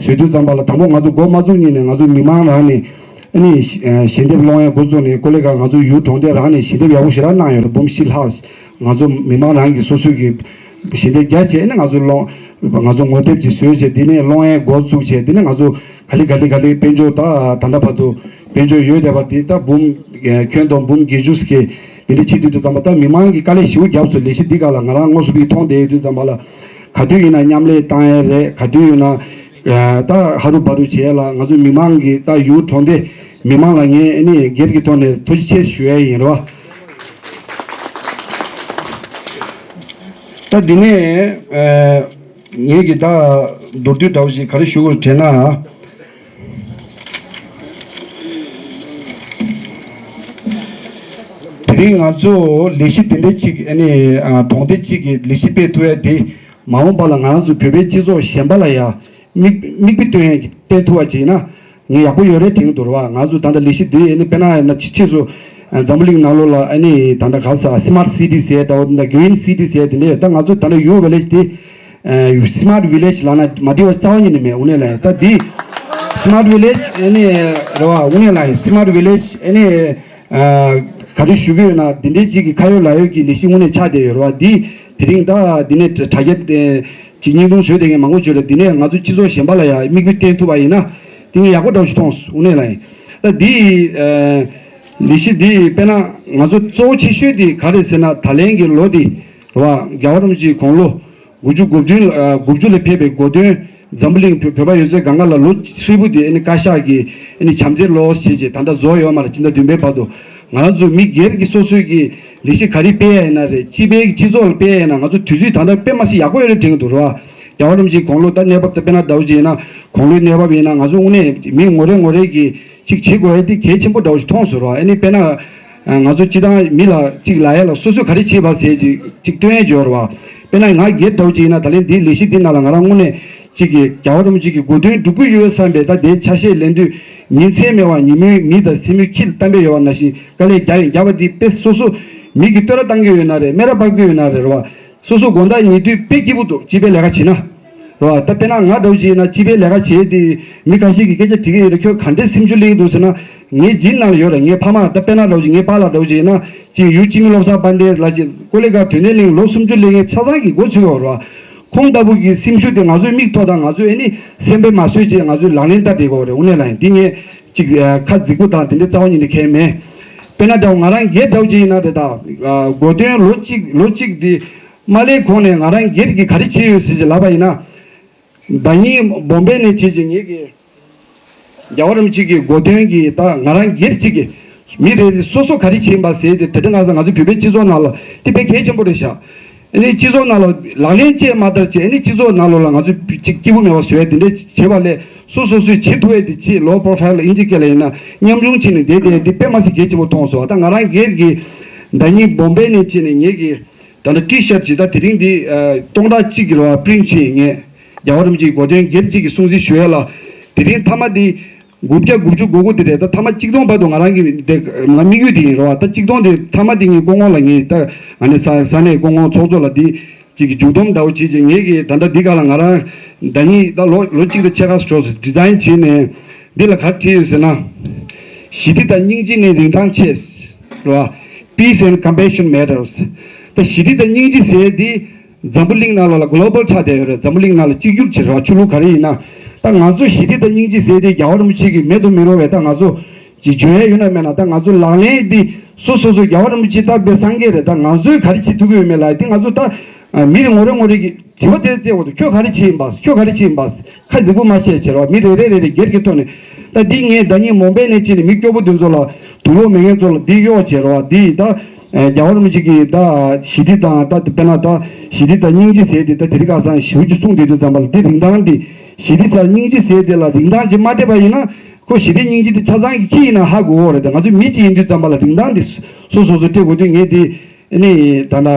བཟོས་དུས་ཙམ་པ་ལ་དང་པོ་ང་ཚོ་འགོ་མ་བཙུགས་ཉིན་ནས་ང་ཚོ་མི་མང་རང་ནས་ཨ་ནི་ཞལ་འདེབས་སློང་ཡ་འགོ་བཙུགས་ནས་ཀོ་ལེ་ག་ང་ཚོ་ཡུལ་གྲོང་སྡེ་རང་ནས་ཞལ་འདེབས་ཡག་པོ་ཞེ་དྲག་གནང་ཡོད་རེད། འབུམ་བཞི་ལྷག་ང་ཚོ་མི་མང་རང་གི་སོ་སོ་གི་ཞལ་འདེབས་རྒྱ་བྱས་ནས་ང་ཚོ་སློང་ང་ཚོ་ངོ་དེབ་ཅིག་བཟོས་བྱས་དེ་ནས་སློང་ཡས་འགོ་བཙུགས་བྱས་དེ་ནས་ང་ཚོ་ག་ལེ་ག་ལེ་ག་ལེ་དཔལ་འབྱོར་ད་ད་ལྟ་བར་དུ་དཔལ་འབྱོར་ཡོད་བསྡད་པ་དེ་ད་འབུམ་ཁྱོན་བསྡོམས་འབུམ་བརྒྱད་ཅུ་ཟེར་གི་དེ་འདྲ་བྱེད་དུས་དུས་ཙམ་པ་ད་མི་མང་གི་དཀའ་ལས་ཞེ་པོ་བརྒྱབ་སོང་། ལས་གཞི་འདི་ག་ལ་ང་རང་དངོས་སུ་ཕིག་མཐོང་བསྡད་ཡོད་དུས་ཙམ་པ་ལ་ག་དུས་ཡིན་ན་མཉམ་ལས་བཏང་ཡས་རེད། ག་དུས་ཡིན་ན་ད་ཧ་རུ་བ་རུ་བྱས་ལ་ང་ཚོ་མི་མང་གི་ད་ཡུལ་གྲོང་སྡེ་མི་མང་ལ་ངས་ཨ་ནི་སྒེར་གྱི་ཐོག་ནས་ཐུགས་རྗེ་ཆེ་ཞུ་ཡས་ཡིན་རོ། ད་འདི་ནས་ངེད་ཀྱི་ད་མདོར་བསྡུས་འདྲ་བོ་ཞིག་ག་རེ་ཞུ་དགོས་དྲན་ན། དེ་རིང་ང་ཚོ་ལས་གཞི་དེ་འདྲ་ཅིག་ཨ་ནི་གྲོང་སྡེ་གཅིག་གི་ལས་གཞི་སྤེལ་ཐུབ་ཡ་དེ་མ་འོངས་པ་ལ་ང་རང་ཚོ་བོད་པའི་སྤྱི་ཚོགས་གཞན་པ་ལ་ཡ་མིག་མིག་དཔེ་སྟོན་ཡ་གི་བསྟན་ཐུབ་པ་བྱས་ན། ངས་ཡག་པོ་ཡོད་རེད་དྲན་གྱི་འདུག་ར་བ། ང་ཚོ་ད་ལྟ་ལས་གཞི་འདི་ཨ་ནི་དཔེར་ན་ཡིན་ན་ཕྱི་ཕྱིས་སུ་འཛམ་བུ་གླིང་ནང་ལོགས་ལ་ཨ་ནི་ད་ལྟ་ག་ས་སི་མཱར་ཊི་སི་ཊི་ཟེར་ད་འོ་ད་གི་རིན་སི་ཊི་ཟེར་དེ་འདྲས་ད་ང་ཚོ་ད་ལྟ་ཡུ་ཝི་ལེ་ཇི་དེ་སི་མཱར་ཊི་ཝི་ལེ་ཇི་ལབ་ན་མ་འགྲིག་པ་རྩ་བ་ཉིད་ནས་མེད། དངོས་གནས་ལ་ཡིན་ད་འདི་སི་མཱར་ཊི་ཝི་ལེ་ཇི་ཨ་ནི་ར་བ་དངོས་གནས་ལ་ཡིན་སི་མཱར་ཊི་ཝི་ལེ་ཇི་ཨ་ནི་ག་རེ་ཞུ་གི་ཡོད་ན་འདི་འདྲས་ཅིག་གི་ཁ་ཡོད་ལག་ཡོད་ཀྱི་ལས་གཞི་དངོས་གནས་ཆགས་བསྡད་ཡོད་ར་བ། འདི་དེ་རིང་ད་འདི་ནས་དྲ་རྒྱ་ཅིག་བརྙན་ཐུང་བཟོས་བསྡད་མཁན་མང་པོ་བྱོས་རེད། འདི་ནས་ང་ཚོ་སྤྱི་ཚོགས་གཞན་པ་ལ་ཡང་མིག་དཔེ་བསྟན་ཐུབ་པ་ཡིན་ན་དེ་ནི་ཡག་པོ་འདྲ་བོ་ཞིག་མཐོང་སོང་། དངོས་གནས་ལ་ཡིན་ད་འདི་ལས་གཞི་འདི་དཔེར་ན་ང་ཚོ་གཙོ་བོ་ཆེ་ཤོས་འདི་ག་རེ་ཟེར་ན་ད་ལན་གྱི་ལོ་འདི་ར་བ་རྒྱལ་བ་རིན་པོ་ཆེའི་དགུང་ལོ་དགུ་བཅུ་གོ་བདུན་དགུ་བཅུ་ལ་ཕེབས་པའི་གོ་སྟོན་འཛམ་བུ་གླིང་བོད་པ་ཡོད་ཚད་གང་ག་ལ་ལོ་ཧྲིལ་པོ་འདི་ཨ་ནི་བཀའ་ཤག་གིས་ཨ་ནི་བྱམས་བརྩེའི་ལོ་ཞེས་བྱས་ད་ལྟ་རྫོགས་ཡོད་མ་རེད། སྤྱི་ཟླ་བདུན་པའི་བར་དུ་ང་རང་ཚོ་མི་སྒེར་གྱི་སོ་སོའི་གི་ལས་གཞི་ག་རེ་སྤེལ་ཡ་ཡིན་ན་རེད། སྤྱི་པའི་སྤྱི་ཚོགས་ལ་སྤེལ་ཡ་ཡིན་ན་ང་ཚོ་དུས་ཚོད་ད་ལྟ་དཔེ་མ་སྲིད་ཡག་པོ་ཡོད་རེད་དྲན་གྱི་འདུག་ར་བ། རྒྱལ་བ་རིན་པོ་ཆེའི་དགུང་ལོ་ད་གནས་བབ་ད་དཔེར་ན་ཟླ་བ་གཅིག་ཡིན་ན་དགུང་ལོའི་གནས་བབ་ཡིན་ན་ང་ཚོ་དངོས་གནས་མི་ངོ་རེ་ངོ་རེ་གི་ཅིག་བྱེད་དགོས་ཡ་དེ་གལ་ཆེན་པོ་འདྲ་བོ་ཞིག་མཐོང་སོང་ར་བ། ཨ་ནི་དཔེར་ན་ང་ཚོ་སྤྱི་བཏང་མི་ལ་ཅིག་ལབ་ཡ་ལ་སོ་སོས་ག་རེ་བྱེད་པ་ཟེར་ཅིག་ཅིག་སྟོན་ཡ་འབྱོར་བ། དཔེར་ན་ང་སྒེར་འདྲ་བོ་ཅིག་ཡིན་ན་ད་ལན་འདིའི་ལས་གཞི་འདི་ནང་ལ་ང་རང་དངོས་གནས་གཅིག་གིས་རྒྱལ་བ་རིན་པོ་ཆེ་གི་གོ་སྟོན་སྒྲུབ་ཀྱི་ཡོད་བསམ་པའི་ད་དེའི་ཆ་ཤས་ལེན་དུས་ཉིན་མཚན་མེད་པར་ཉིན་མོའི་མི་དང་མཚན་མོའི་ཁྱི་ལ་གཏམ་དཔེ་ཡོད་པ་ནང་བཞིན་དཀའ་ལས་རྒྱག་ཡིན། རྒྱག་པ་འདི་དཔེ་སོ་སོ་མི་གིས་བསྟོད་ར་བཏང་གི་ཡོད་ན་རེད། སྨད་ར་ཕབ་ཀྱི་ཡོད་ན་རེད་རེད་བ། སོ་སོ་དགོང་དག་ཉལ་དུས་དཔེ་སྐྱིད་པོ་འདུག་སྤྱི་པའི་ལས་ཀ་བྱེད་ན། རེད་བ། ད་དཔེར་ན་ང་འདྲ་བོ་ཅིག་ཡིན་ན་སྤྱི་པའི་ལས་ཀ་བྱེད་དེ་མི་ཁ་ཤས་ཀྱིས་སྐད་ཆ་དྲི་གི་ཡོད་རེད། ཁྱོད་ག་འདྲའི་སེམས་ཤུགས་སླེབས་འདུག་ཟེར་ན། ངའི་རྗེས་ནང་ལ་ཡོད་རེད། ངའི་ཕ་མ་ད་དཔེར་ན་འདྲ་བོ་ཅིག་ངའི་པཱ་ལགས་འདྲ་བོ་ཅིག་ཡིན་ན་ཅིག་ཡུལ་སྤྱི་མི་བློ་བཟང་དཔལ་ལྡན་ལགས་ཅིག་ཀོ་ལི་གྷལ་དོན་ལྡན་གླིང་ལོ་སུམ་ཅུ་སླེབས་མཁན་ཆ་ཚང་གི་འགོ་ཚུགས་ཡོད་རེད་བ། ཁོང་ལྟ་བུ་གི་སེམས་ཤུགས་དེ་ང་ཚོའི་མིག་ཐོག་དང་ང་ཚོས་ཨེ་ནི་སེམས་པས་མ་བཟོད་ཅེས་ང་ཚོས་ལག་ལེན་བསྟར་བསྡད་ཀྱི་ཡོད་རེད། དངོས་གནས་ལ་ཡིན་འདི་ངས་ཅིག་ཁ་རྫིག་པོ་དང་དེ་འདྲའི་རྩ་བ་ཉིད་ནས་ཁས་མེད། དཔེར་ན་འདྲ་བོ་ང་རང་སྒེར་འདྲ་བོ་ཅིག་ཡིན་ན་རེད། ད་གོ་སྟོན་ལོ་གཅིག་ལོ་གཅིག་འདི་མ་སླེབས་གོང་ནས་ང་རང་སྒེར་གྱིས་ག་རེ་བྱས་ཡོད་ཟེར་ཅིག་ལབ་པ་ཡིན་ན། ཟླ་ཉིན་བོམ་བེ་ནས་བྱས་ཅིག་ངེད་ཀྱི་རྒྱལ་བ་རིན་པོ་ཆེ་གི་གོ་སྟོན་གྱི་ད་ང་རང་སྒེར་གཅིག་གི་མི་རེ་རེ་སོ་སོ་ག་རེ་བྱས་པ་ཟེར་ཏེ་དེ་འདྲ་ང་ཚོ་ང་ཚོ་བོད་པའི་སྤྱི་ཚོགས་ནང་ལ་དེ་དཔེ་གལ་ཆེན་པོ་རེད་ཤག་ཨ་ནི་སྤྱི་ཚོགས་ནང་ལ་ལག་ལེན་བཅས་མ་བསྟར་བྱས་ཨ་ནི་སྤྱི་ཚོགས་ནང་ལོགས་ལ་ང་ཚོ་ཅིག་སྐྱིད་པོ་མེད་པ་བཟོ་ཡ་དེ་འདྲ་བྱེད་པ་ལས་སོ་སོ་སོས་བྱེད་ཐུབ་ཡ་དེ་བྱེད། low profile ཨིན་ཇི་སྐད་ལ་ཡིན་ན་ཉམ་ཆུང་བྱས་ནས་བསྡད་དེ་འདི་དཔེ་མ་སྲིད་གལ་ཆེན་པོ་མཐོང་སོང་། ད་ང་རང་སྒེར་གྱི་ཟླ་ཉིན་བོམ་བེ་ནས་བྱས་ནས་ངེད་ཀྱི་ད་ལྟ་ཊི་ཤར་ཊི་ཅིག་ད་དེ་རིང་འདི་ཨ་སྟོང་ཕྲག་གཅིག་གི་རེད་བ་པི་རིན་ཊི་བྱས་ངས་རྒྱལ་བ་རིན་པོ་ཆེའི་གོ་སྟོན་སྒེར་གཅིག་གི་སྲུང་བརྩི་ཞུ་ཡ་ལ་དེ་རིང་མཐའ་མ་འདི་ དགུ་བརྒྱ་དགུ་བཅུ་གོ་དགུ་དེ་རེད། ད་ཐ་མ་གཅིག་སྟོང་བར་དུ་ང་རང་གི་དེ་ང་དམིགས་ཡུལ་དེ་ཡིན་རོ། ད་གཅིག་སྟོང་དེ་ཐ་མ་དེ་ངས་སྐུ་ངོ་ལ་ངས་ད་ཨ་ནི་ས་ས་གནས་སྐུ་ངོ་ཚོགས་གཙོ་ལ་དེ་གཅིག་གི་མཇུག་སྡོམ་འདྲ་བོ་བྱེད་ཅིག་ངས་ཀྱི་ད་ལྟ་འདི་ག་ལ་ང་རང་ཟླ་ཉིན་ད་ལོ་ལོ་གཅིག་དང་ཕྱེད་ཀ་འགྲོ་སོང་། ཌི་ཛའིན་བྱས་ནས་འདི་ལ་ག་རེ་བྲིས་ཡོད་ཟེར་ན། ཞི་བདེ་དང་སྙིང་རྗེ་ནི་རིན་ཐང་ཆེ། རོ། Peace and compassion matters. ད་ཞི་བདེ་དང་སྙིང་རྗེ་ཟེར་དེ་འཛམ་བུ་གླིང་ནང་ལ་གོ་ལོ་བལ་ཆགས་བསྡད་ཡོད་རེད། འཛམ་བུ་གླིང་ནང་ལ་གཅིག་གྱུར་བྱེད་རོགས། ཆོས་ལུགས་ག་རེ་ཡིན་ན། ད་ང་ཚོ་ཞི་བདེ་དང་སྙིང་རྗེ་ཟེར་དེ་རྒྱལ་བ་རིན་པོ་ཆེ་གི་མེད་དུ་མི་རུང་བའི་ད་ང་ཚོ་ཅིག་བརྗོད་ཡ་ཡོད་ན་མེད་ན། ད་ང་ཚོ་ལག་ལེན་འདི་སོ་སོ་སོ་རྒྱལ་བ་རིན་པོ་ཆེ་ད་དཔེ་སངས་རྒྱས་རེད། ད་ང་ཚོས་ག་རེ་བྱེད་ཐུབ་ཀྱི་ཡོད་མེད་ལ་དེ་ང་ཚོ་ད་མི་རེ་ངོ་རེ་ངོ་རེ་གི་དྲི་བ་དེ་རྩེ་འོ་དུ་ཁྱོད་ག་རེ་བྱེད་ཡིན་པ། ཁྱོད་ག་རེ་བྱེད་ཡིན་པ། ཁ་རྫིག་པོ་མ་བཤད་བྱེད་རོགས། མི་རེ་རེ་རེ་རེ་སྒེར་གྱི་ཐོག་ནས་ད་འདི་ངས་ཟླ་ཉིན་མོན་པའི་ནས་ཕྱིན་ནས་མི་སྐྱོ་པོ་དེ་ཚོ་ལ་དུག་ལོག་མེད་མཁན་ཚོ་ལ་འདི་གཡོག་བྱེད་རོགས། འདི་ད་རྒྱལ་བ་རིན་པོ་ཆེ་གིས་ད་ཞི་བདེ་དང་ད་དཔེར་ན་ད་ཞི་བདེ་དང་སྙིང་རྗེ་ཟེར་དེ་ད་དེ་རིང་ཁ་སང་ཞེ་པོ་ཅིག་གསུངས་བསྡད་དུས་ཙམ་པ་ལ་འདི་རིན་ཐང་འདི་ཞི་བདེ་དང་སྙིང་རྗེ་ཟེར་དེ་ལ་རིན་ཐང་ཅིག་མ་སྤྲད་པ་ཡིན་ན་ཁོ་ཞི་བདེ་སྙིང་རྗེ་དེ་ཆ་ཚང་གི་ཁྱི་ཡིན་ན་ཧ་གོ་འོ་རེད། ད་ང་ཚོ་མི་གཅིག་ཡིན་དུས་ཙམ་པ་ལ་རིན་ཐང་འདི་སོ་སོ་སོ་སྤྲད་དགོས་དུས་ངས་འདི། ཨ་ནི་ད་ལྟ་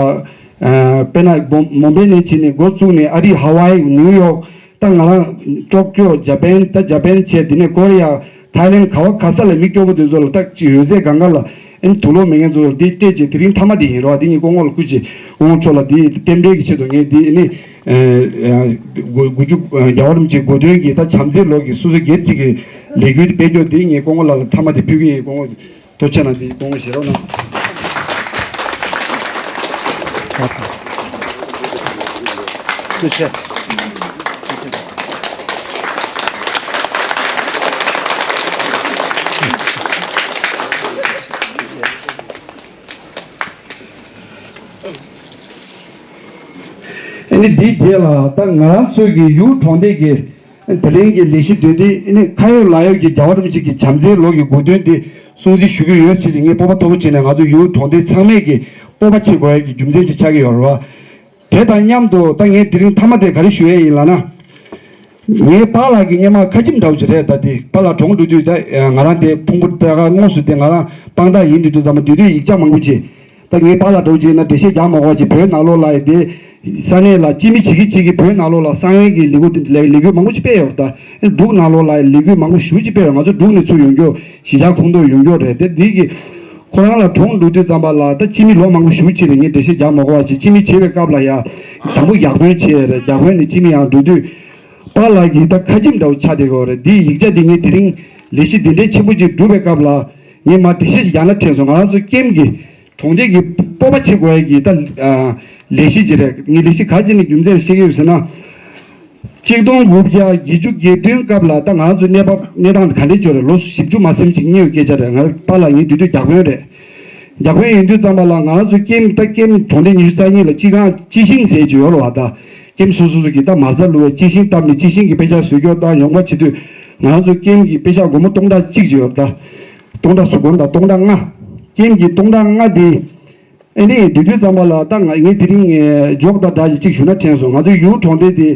དཔེར་ན་མོན་པའི་ནས་ཕྱིན་ནས་འགོ་བཙུགས་ནས་ཨ་རི་ཧ་ཝའི་ནིའུ་ཡོག་ད་ང་རང་ཀྲོ་ཀྱོ་ཇ་པན་ད་ཇ་པན་བྱས། དེ་ནས་ཀོ་རི་ཡ་ཐའི་ལེན་ག་བ་ག་ས་ལ་མི་སྐྱོ་པོ་དེ་ཚོ་ལ་ད་ཅིག་ཡོད་ཚད་གང་ག་ལ་ཨ་ནི་དུག་ལོག་མེད་མཁན་ཚོ་ལ་འདི་སྤྲད་བྱས་དེ་རིང་མཐའ་མ་དེ་ཡིན་རོགས། དེ་ངས་སྐུ་ངོ་ལ་སྐུ་མཁྱེན། སྐུ་ངོ་མཆོག་ལ་འདི་བསྟན་པའི་གི་ཆེད་དུ་ངས་འདི་ཨ་ནི་དགུ་བཅུ་རྒྱལ་བ་རིན་པོ་ཆེའི་གོ་སྟོན་གྱི་ད་བྱམས་བརྩེའི་ལོ་གི་སོ་སོ་སྒེར་གཅིག་གི་ལས་འགུལ་སྤེལ་རྒྱུ་འདི་ངས་སྐུ་ངོ་ལ་མཐའ་མ་དེ་ཕུལ་གི་ཡིན། སྐུ་ངོ། ཐུགས་རྗེ་གནང་། འདི་དགོངས་བཞེས་རོགས་གནང་། ཐུགས་རྗེ་ཆེ། ཨ་ནི་འདིའི་རྗེས་ལ་ད་ང་རང་ཚོའི་གི་ཡུལ་གྲོང་སྡེ་གི་དེ་རིང་གི་ལས་གཞི་དོན་འདི་ནི་ཁ་ཡོད་ལག་ཡོད་ཀྱི་རྒྱལ་བ་རིན་པོ་ཆེ་གི་བྱམས་བརྩེའི་ལོ་གི་གོ་སྟོན་འདི་སྲུང་བརྩི་ཞུ་གི་ཡོད་ཟེར་ཏེ་ངས་སྤོབས་པ་མཐོ་པོ་བྱས་ནས་ང་ཚོ་ཡུལ་གྲོང་སྡེ་ཚང་མས་ཀྱི་སྤོབས་པ་བྱེད་དགོས་ཡ་གི་རྒྱུ་མཚན་ཅིག་ཆགས་ཀྱི་ཡོད་རེད་བ། དེ་དང་མཉམ་དུ་ད་ངས་དེ་རིང་མཐའ་མ་དེ་ག་རེ་ཞུ་ཡས་ཡིན་ལབ་ན། ངའི་པཱ་ལགས་ཀྱི་སྔོན་མ་ཁ་ཆེམས་འདྲ་བོ་ཅིག་རེད། ད་དེ་པཱ་ལགས་གྲོངས་འགྲོ་དུས་ད་ང་རང་དེ་ཕུང་པོ་ད་ག་དངོས་སུ་དེ་ང་རང་དཔང་རྟགས་ཡིན་དུས་དུས་ཙམ་པ་དེ་དུས་ཡིག་ཆ་མང་པོ་བྱས། ད་ངའི་པཱ་ལགས་འདྲ་བོ་ཅིག་ཡིན་ན་འགྲེལ་བཤད་རྒྱག་མ་དགོས་པ་ཅིག་བོད་ནང་ལོགས་ལ་ཡི་དེ་ས་གནས་ལ་སྤྱི་མི་བྱེད་ཀྱི་བྱེད་ཀྱི་བོད་ནང་ལོགས་ལ་གསང་བའི་གི་ལས་འགུལ་དེ་ལས་ལས་འགུལ་མང་པོ་ཞིག་སྤེལ་ཡོད་རེད། ད་འབྲུག་ནང་ལོགས་ལ་ཡི་ལས་འགུལ་མང་པོ་ཞེ་པོ་ཅིག་སྤེལ་ཡོད། ང་ཚོ་འབྲུག་ནས་ཚུར་ཡོང་རྒྱུ་གཞིས་ཆགས་ཁོངས་གཏོགས་ཡོང་རྒྱུ་རེད། དེ་འདི་གི་ཁོ་རང་ལ་གྲོངས་འགྲོ་དུས་ཙམ་པ་ལ་ད་སྤྱི་མི་ལོ་མང་པོ་ཞེ་པོ་ཅིག་རེད། ངས་འགྲེལ་བཤད་རྒྱག་མ་དགོས་པ་ཅིག་སྤྱི་མི་བྱེད་པའི་སྐབས་ལ་ཡ་དང་པོ་བརྒྱ་དཔོན་བྱས་རེད། བརྒྱ་དཔོན་ནས་སྤྱི་མི་ཡང་འགྲོ་དུས་པཱ་ལགས་ཀྱི་ད་ཁ་ཆེམས་འདྲ་བོ་ཆགས་བསྡད་ཡོད་རེད། འདི་ཡིག་ཆ་འདི་ངས་དེ་རིང་ལས་གཞི་འདི་འདྲའི་ཆེན་པོ་ཅིག་བསྒྲུབས་པའི་སྐབས་ལ་ངས་མར་འགྲེལ་བཤད་ཞིག་རྒྱག་ན་དྲན་སོང་། ང་རང་ཚོ་ཀེམ་གྱི་གྲོང་སྡེ་གི་སྤོབས་པ་བྱེད་དགོས་ཡ་གི་ད་ལས་གཞི་ཅིག་རེད། ངས་ལས་གཞི་ག་ཅི་ནས་རྒྱུ་མཚན་བཤད་ཀྱི་ཡོད་ཟེར་ན། གཅིག་སྟོང་དགུ་བརྒྱ་བརྒྱད་ཅུ་གྱ་བདུན་སྐབས་ལ་ད་ང་ཚོ་གནས་བབ་གནས་སྟངས་ག་འདྲས་བྱུང་རེད། ལོ་བཞི་བཅུ་མ་ཟིན་ཅིག་གཉིས་ཡོད་སྐད་ཆ་རེད། ང་རང་པཱ་ལགས་ངའི་དུས་དུས་བརྒྱ་དཔོན་རེད། བརྒྱ་དཔོན་ཡིན་དུས་ཙམ་པ་ལ་ང་རང་ཚོ་ཀེམ་ད་ཀེམ་གྲོང་སྡེ་ཉི་ཤུ་རྩ་གཉིས་ལ་སྤྱི་ཁང་སྤྱི་ཤིང་ཟེར་གྱི་ཡོད་རེད་བ། ད་ཀེམ་སོ་སོ་སོ་གི་ད་མ་རྩ་བླུགས་པའི་སྤྱི་ཤིང་བཏབ་ནས་སྤྱི་ཤིང་གི་དཔེ་ཆ་བཟོ་རྒྱུ་དང་ཡོང་འབབ་བྱེད་དུས་ང་རང་ཚོ་ཀེམ་གྱི་དཔེ་ཆ་སྒོར་མོ་སྟོང་ཕྲག་གཅིག་ཅིག་ཡོད་རེད། ད་སྟོང་ཕྲག་གསུམ་སྒོར་མོ་ད་སྟོང་ཕྲག་ལྔ། ཀེམ་གྱི་སྟོང་ཕྲག་ལྔ་དེ། ཨ་ནི་དེ་དུས་ཙམ་པ་ལ་ད་ང་ངས་དེ་རིང་ཇོག་དང་འདྲ་ཞིག་ཅིག་ཞུ་ན་དྲན་སོང་། ང་ཚོའི་ཡུལ་གྲོང་སྡེ་དེ་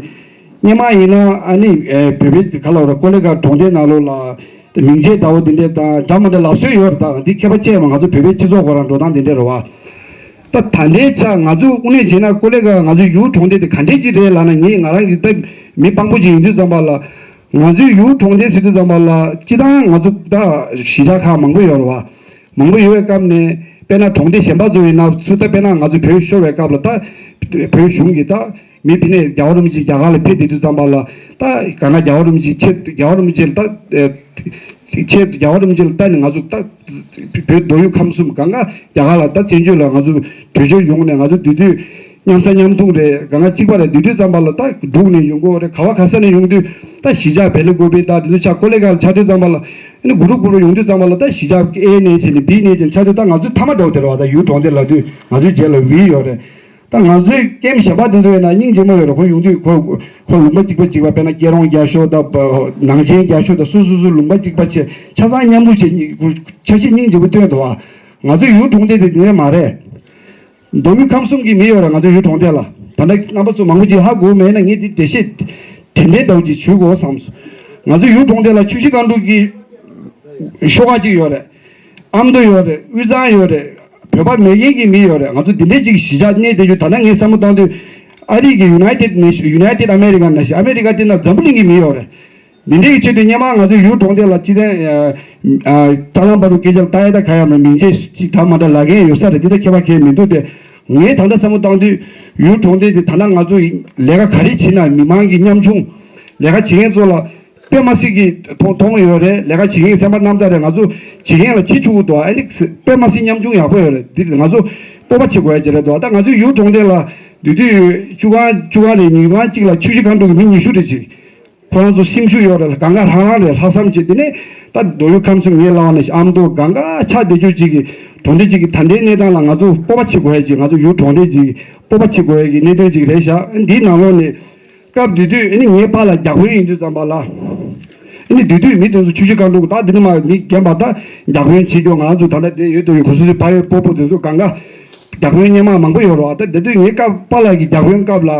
སྔོན་མ་ཡིན་ན་ཨ་ནི་བོད་པའི་ག་ལ་བར་ཀོ་ལི་གྷལ་གྲོང་སྡེ་ནང་ལོགས་ལ་མིང་ཆད་འདྲ་བོ་དེ་འདྲས་དང་འདྲ་མི་འདྲ་ལབ་སྲོལ་ཡོད་རེད། ད་འདི་ཁྱད་པར་ཅི་ཡང་མ། ང་ཚོ་བོད་པའི་སྤྱི་ཚོགས་ཁོ་རང་འགྲོ་སྟངས་དེ་འདྲས་རེད་བ། ད་ད་ལྟའི་ཆ་ང་ཚོ་དངོས་གནས་བྱས་ན་ཀོ་ལི་གྷལ་ང་ཚོའི་ཡུལ་གྲོང་སྡེ་དེ་ག་འདྲས་ཅིག་རེད་ལབ་ན་ངས་ང་རང་གི་ད་མི་དཔང་པོ་ཅིག་ཡིན་དུས་ཙམ་པ་ལ་ང་ཚོའི་ཡུལ་གྲོང་སྡེ་ཟེར་དུས་ཙམ་པ་ལ་སྤྱིར་བཏང་ང་ཚོ་ད་གཞིས་ཆགས་ཁག་མང་པོ་ཡོད་རེད་བ། མང་པོ་ཡོད་པའི་སྐབས་ནས་དཔེར་ན་གྲོང་སྡེ་གཞན་པ་ཚོ་ཡིན་ན་ཚུར་ད་དཔེར་ན་ང་ཚོ་བོད་ཤོར་བའི་སྐབས་ལ་ད་བོད་གཞུང་གིས་ད་མི་ཕི་ནས་རྒྱལ་བ་རིན་པོ་ཆེ་རྒྱ་གར་ལ་ཕེབས་བསྡད་དུས་ཙམ་པ་ལ་ད་ག་ན་རྒྱལ་བ་རིན་པོ་ཆེ་ཆེད་རྒྱལ་བ་རིན་པོ་ཆེ་ལ་ད་ཆེད་རྒྱལ་བ་རིན་པོ་ཆེ་ལ་ལྟ་ནས་ང་ཚོ་ད་བོད་མདོ་དབུས་ཁམས་གསུམ་གང་ག་རྒྱ་གར་ལ་ད་བཙན་བྱོལ་ལ་ང་ཚོ་བྲོས་བྱོལ་ཡོང་ནས་ང་ཚོ་འདི་དུས་མཉམ་ཟ་མཉམ་འཐུང་རེད། གང་ག་གཅིག་པ་རེད། འདི་དུས་ཙམ་པ་ལ་ད་འབྲུག་ནས་ཡོང་གི་ཡོད་རེད། ག་བ་ག་ས་ནས་ཡོང་དུས་ད་གཞིས་ཆགས་བེ་ལི་ཀོ་པི་ད་དེ་ཚོ་ཆ་ཀོ་ལི་གྷལ་ཆགས་དུས་ཙམ་པ་ལ་ཨ་ནི་གུ་རུ་གུ་རུ་ཡོང་དུས་ཙམ་པ་ལ་ད་གཞིས་ཆགས་ཨེ་ནས་བྱས་ནས་བི་ནས་བྱས་ནས་ཆགས་དུས་ད་ང་ཚོའི་མཐའ་མ་འདྲ་བོ་དེ་རེད་བ། ད་ཡུལ་གྲོང་སྡེ་ལབ་དུས་ང་ཚོའི་རྗེས་ལ་བི་ཡོད་རེད། ད་ང་ཚོའི་ཀེམ་གཞན་པ་དེ་ཚོ་ཡིན་ན་སྙིང་རྗེ་མོ་ཡོད་རེད། ཁོ་ཡོང་དུས་ཁོ་ཁོ་ལུང་པ་གཅིག་པ་གཅིག་པ་དཔེར་ན་སྐྱེ་རོང་རྒྱ་ཤོག་དང་ནང་ཆེན་རྒྱ་ཤོག་དང་སོ་སོ་སོ་ལུང་པ་གཅིག་པ་བྱས་ཆ་ཚང་མཉམ་རུབ་བྱས་ཆ་ཤས་སྙིང་རྗེ་པོ་སྟོན་འདུག་བ། ང་ཚོའི་ཡུལ་གྲོང་སྡེ་དེ་དེ་འདྲ་མ་རེད། མདོ་དབུས་ཁམས་གསུམ་གྱི་མི་ཡོད་རེད་ང་ཚོའི་ཡུལ་གྲོང་སྡེ་ལ། ད་ལྟ་རྣམ་པ་ཚོ་མང་པོ་ཅིག་ཧ་གོ་མེད་ན་ངས་འདི་འགྲེལ་བཤད་དྲན་རྟེན་འདྲ་བོ་ཅིག་ཞུ་དགོས་བསམ་སོང་། ང་ཚོའི་ཡུལ་གྲོང་སྡེ་ལ་ཆུ་བཞི་སྒང་དྲུག་གི་ཤོག་ཁག་ཅིག་ཡོད་རེད། ཨ་མདོ་ཡོད་རེད། དབུས་གཙང་ཡོད་རེད། བོད་པ་མེད་མཁན་གྱི་མི་ཡོད་རེད། ང་ཚོ་འདི་འདྲའི་ཅིག་གཞིས་ཆགས་གནས་བསྡད་རྒྱུ། ད་ལྟ་ངས་བསམ་བློ་བཏང་དུས་ཨ་རི་གི་United Nation- United America ནང་བཞིན་ཨ་མེ་རི་ཀ་དེ་ན་འཛམ་བུ་གླིང་གི་མི་ཡོད་རེད། མི་འདྲ་གི་ཆེད་དུ་སྔོན་མ་ང་ཚོ་ཡུལ་གྲོང་སྡེ་ལ་སྤྱི་བཏང་ཨ་ཀྲ་ལམ་བར་དུ་སྐད་ཆ་ལ་ལྟ་ཡ་ད་ག་ཡ་མ་མིང་ཆད་ཅིག་ད་མ་འདྲ་ལ་མཁན་ཡོད་ས་རེད། འདི་ད་ཁྱད་པར་གང་ཡང་མི་འདུག་སྟེ། ངས་ད་ལྟ་བསམ་བློ་བཏང་དུས་ཡུལ་གྲོང་སྡེ་འདི་ད་ལྟ་ང་ཚོ་ལས་ཀ་ག་རེ་བྱེད་ན་མི་མང་གི་ཉམ་ཆུང་ལས་ཀ་བྱེད་མཁན་ཚོ་ལ་དཔེ་མ་སྲིད་ཀྱི་མཐོང་མཐོང་ཡོད་རེད། ལས་ཀ་བྱེད་མཁན་སེམས་པ་རྣམ་དག་རེད། ང་ཚོ་བྱེད་མཁན་ལ་བྱེད་ཆོག་གི་འདུག་ཨ་ནི་དཔེ་མ་སྲིད་ཉམ་ཆུང་ཡག་པོ་ཡོད་རེད། འདི་ང་ཚོ་སྤོབས་པ་བྱེད་དགོས་ཡ་ཅིག་རེད་འདུག་ད་ང་ཚོའི་ཡུལ་གྲོང་སྡེ་ལ་འདུས་དུས་བཅུ་གང་བཅུ་གང་རེད། ཉིས་གང་གཅིག་ལ་ཆུ་བཞི་སྒང་དྲུག་གི་མི་ཉི་ཤུ་རེ་ཅིག་ཁོ་རང་ཚོ་སེམས་ཤུགས་ཡོད་རེད། གང་ག་རང་རང་རེད། ལྷག་བསམ་བྱེད། དེ་ནས་ད་མདོ་དབུས་ཁམས་གསུམ་ངས་ལབ་ནས་ཨ་མདོ་གང་ག་ཆགས་བསྡད་རྒྱུ་ཅིག་གི་གྲོང་སྡེ་ཅིག་གི་ད་ལྟའི་གནས་སྟངས་ལ་ང་ཚོ་སྤོབས་པ་བྱེད་དགོས་ཡ་ཅིག་ང་ཚོ་ཡུལ་གྲོང་སྡེ་ཅིག་གི་སྤོབས་པ་བྱེད་དགོས་ཡ་གི་གནད་དོན་ཅིག་རེད་ཤག་འདིའི་ནང་ལོགས་ནས་སྐབས་དེ་དུས་ཨ་ནི་ངའི་པཱ་ལགས་བརྒྱ་དཔོན་ཡིན་དུས་ཙམ་པ་ལ་ཨ་ནི་དེ་དུས་མི་དེ་ཚོ་ཆུ་བཞི་སྒང་དྲུག་ད་འདི་ནི་མ་མི་རྒན་པ་ད་བརྒྱ་དཔོན་བྱེད་རྒྱུ། ང་ཚོ་ད་ལྟ་དེ་ཡོད་དུ་ཡོད་གོ་སོ་སོའི་ཕ་ཡུལ་སྤོ་བོ་དེ་ཚོ་གང་ག་བརྒྱ་དཔོན་སྔོན་མ་མང་པོ་ཡོད་རེད་བ། ད་དེ་དུས་ངའི་སྐབས་པཱ་ལགས་ཀྱི་བརྒྱ་དཔོན་སྐབས་ལ།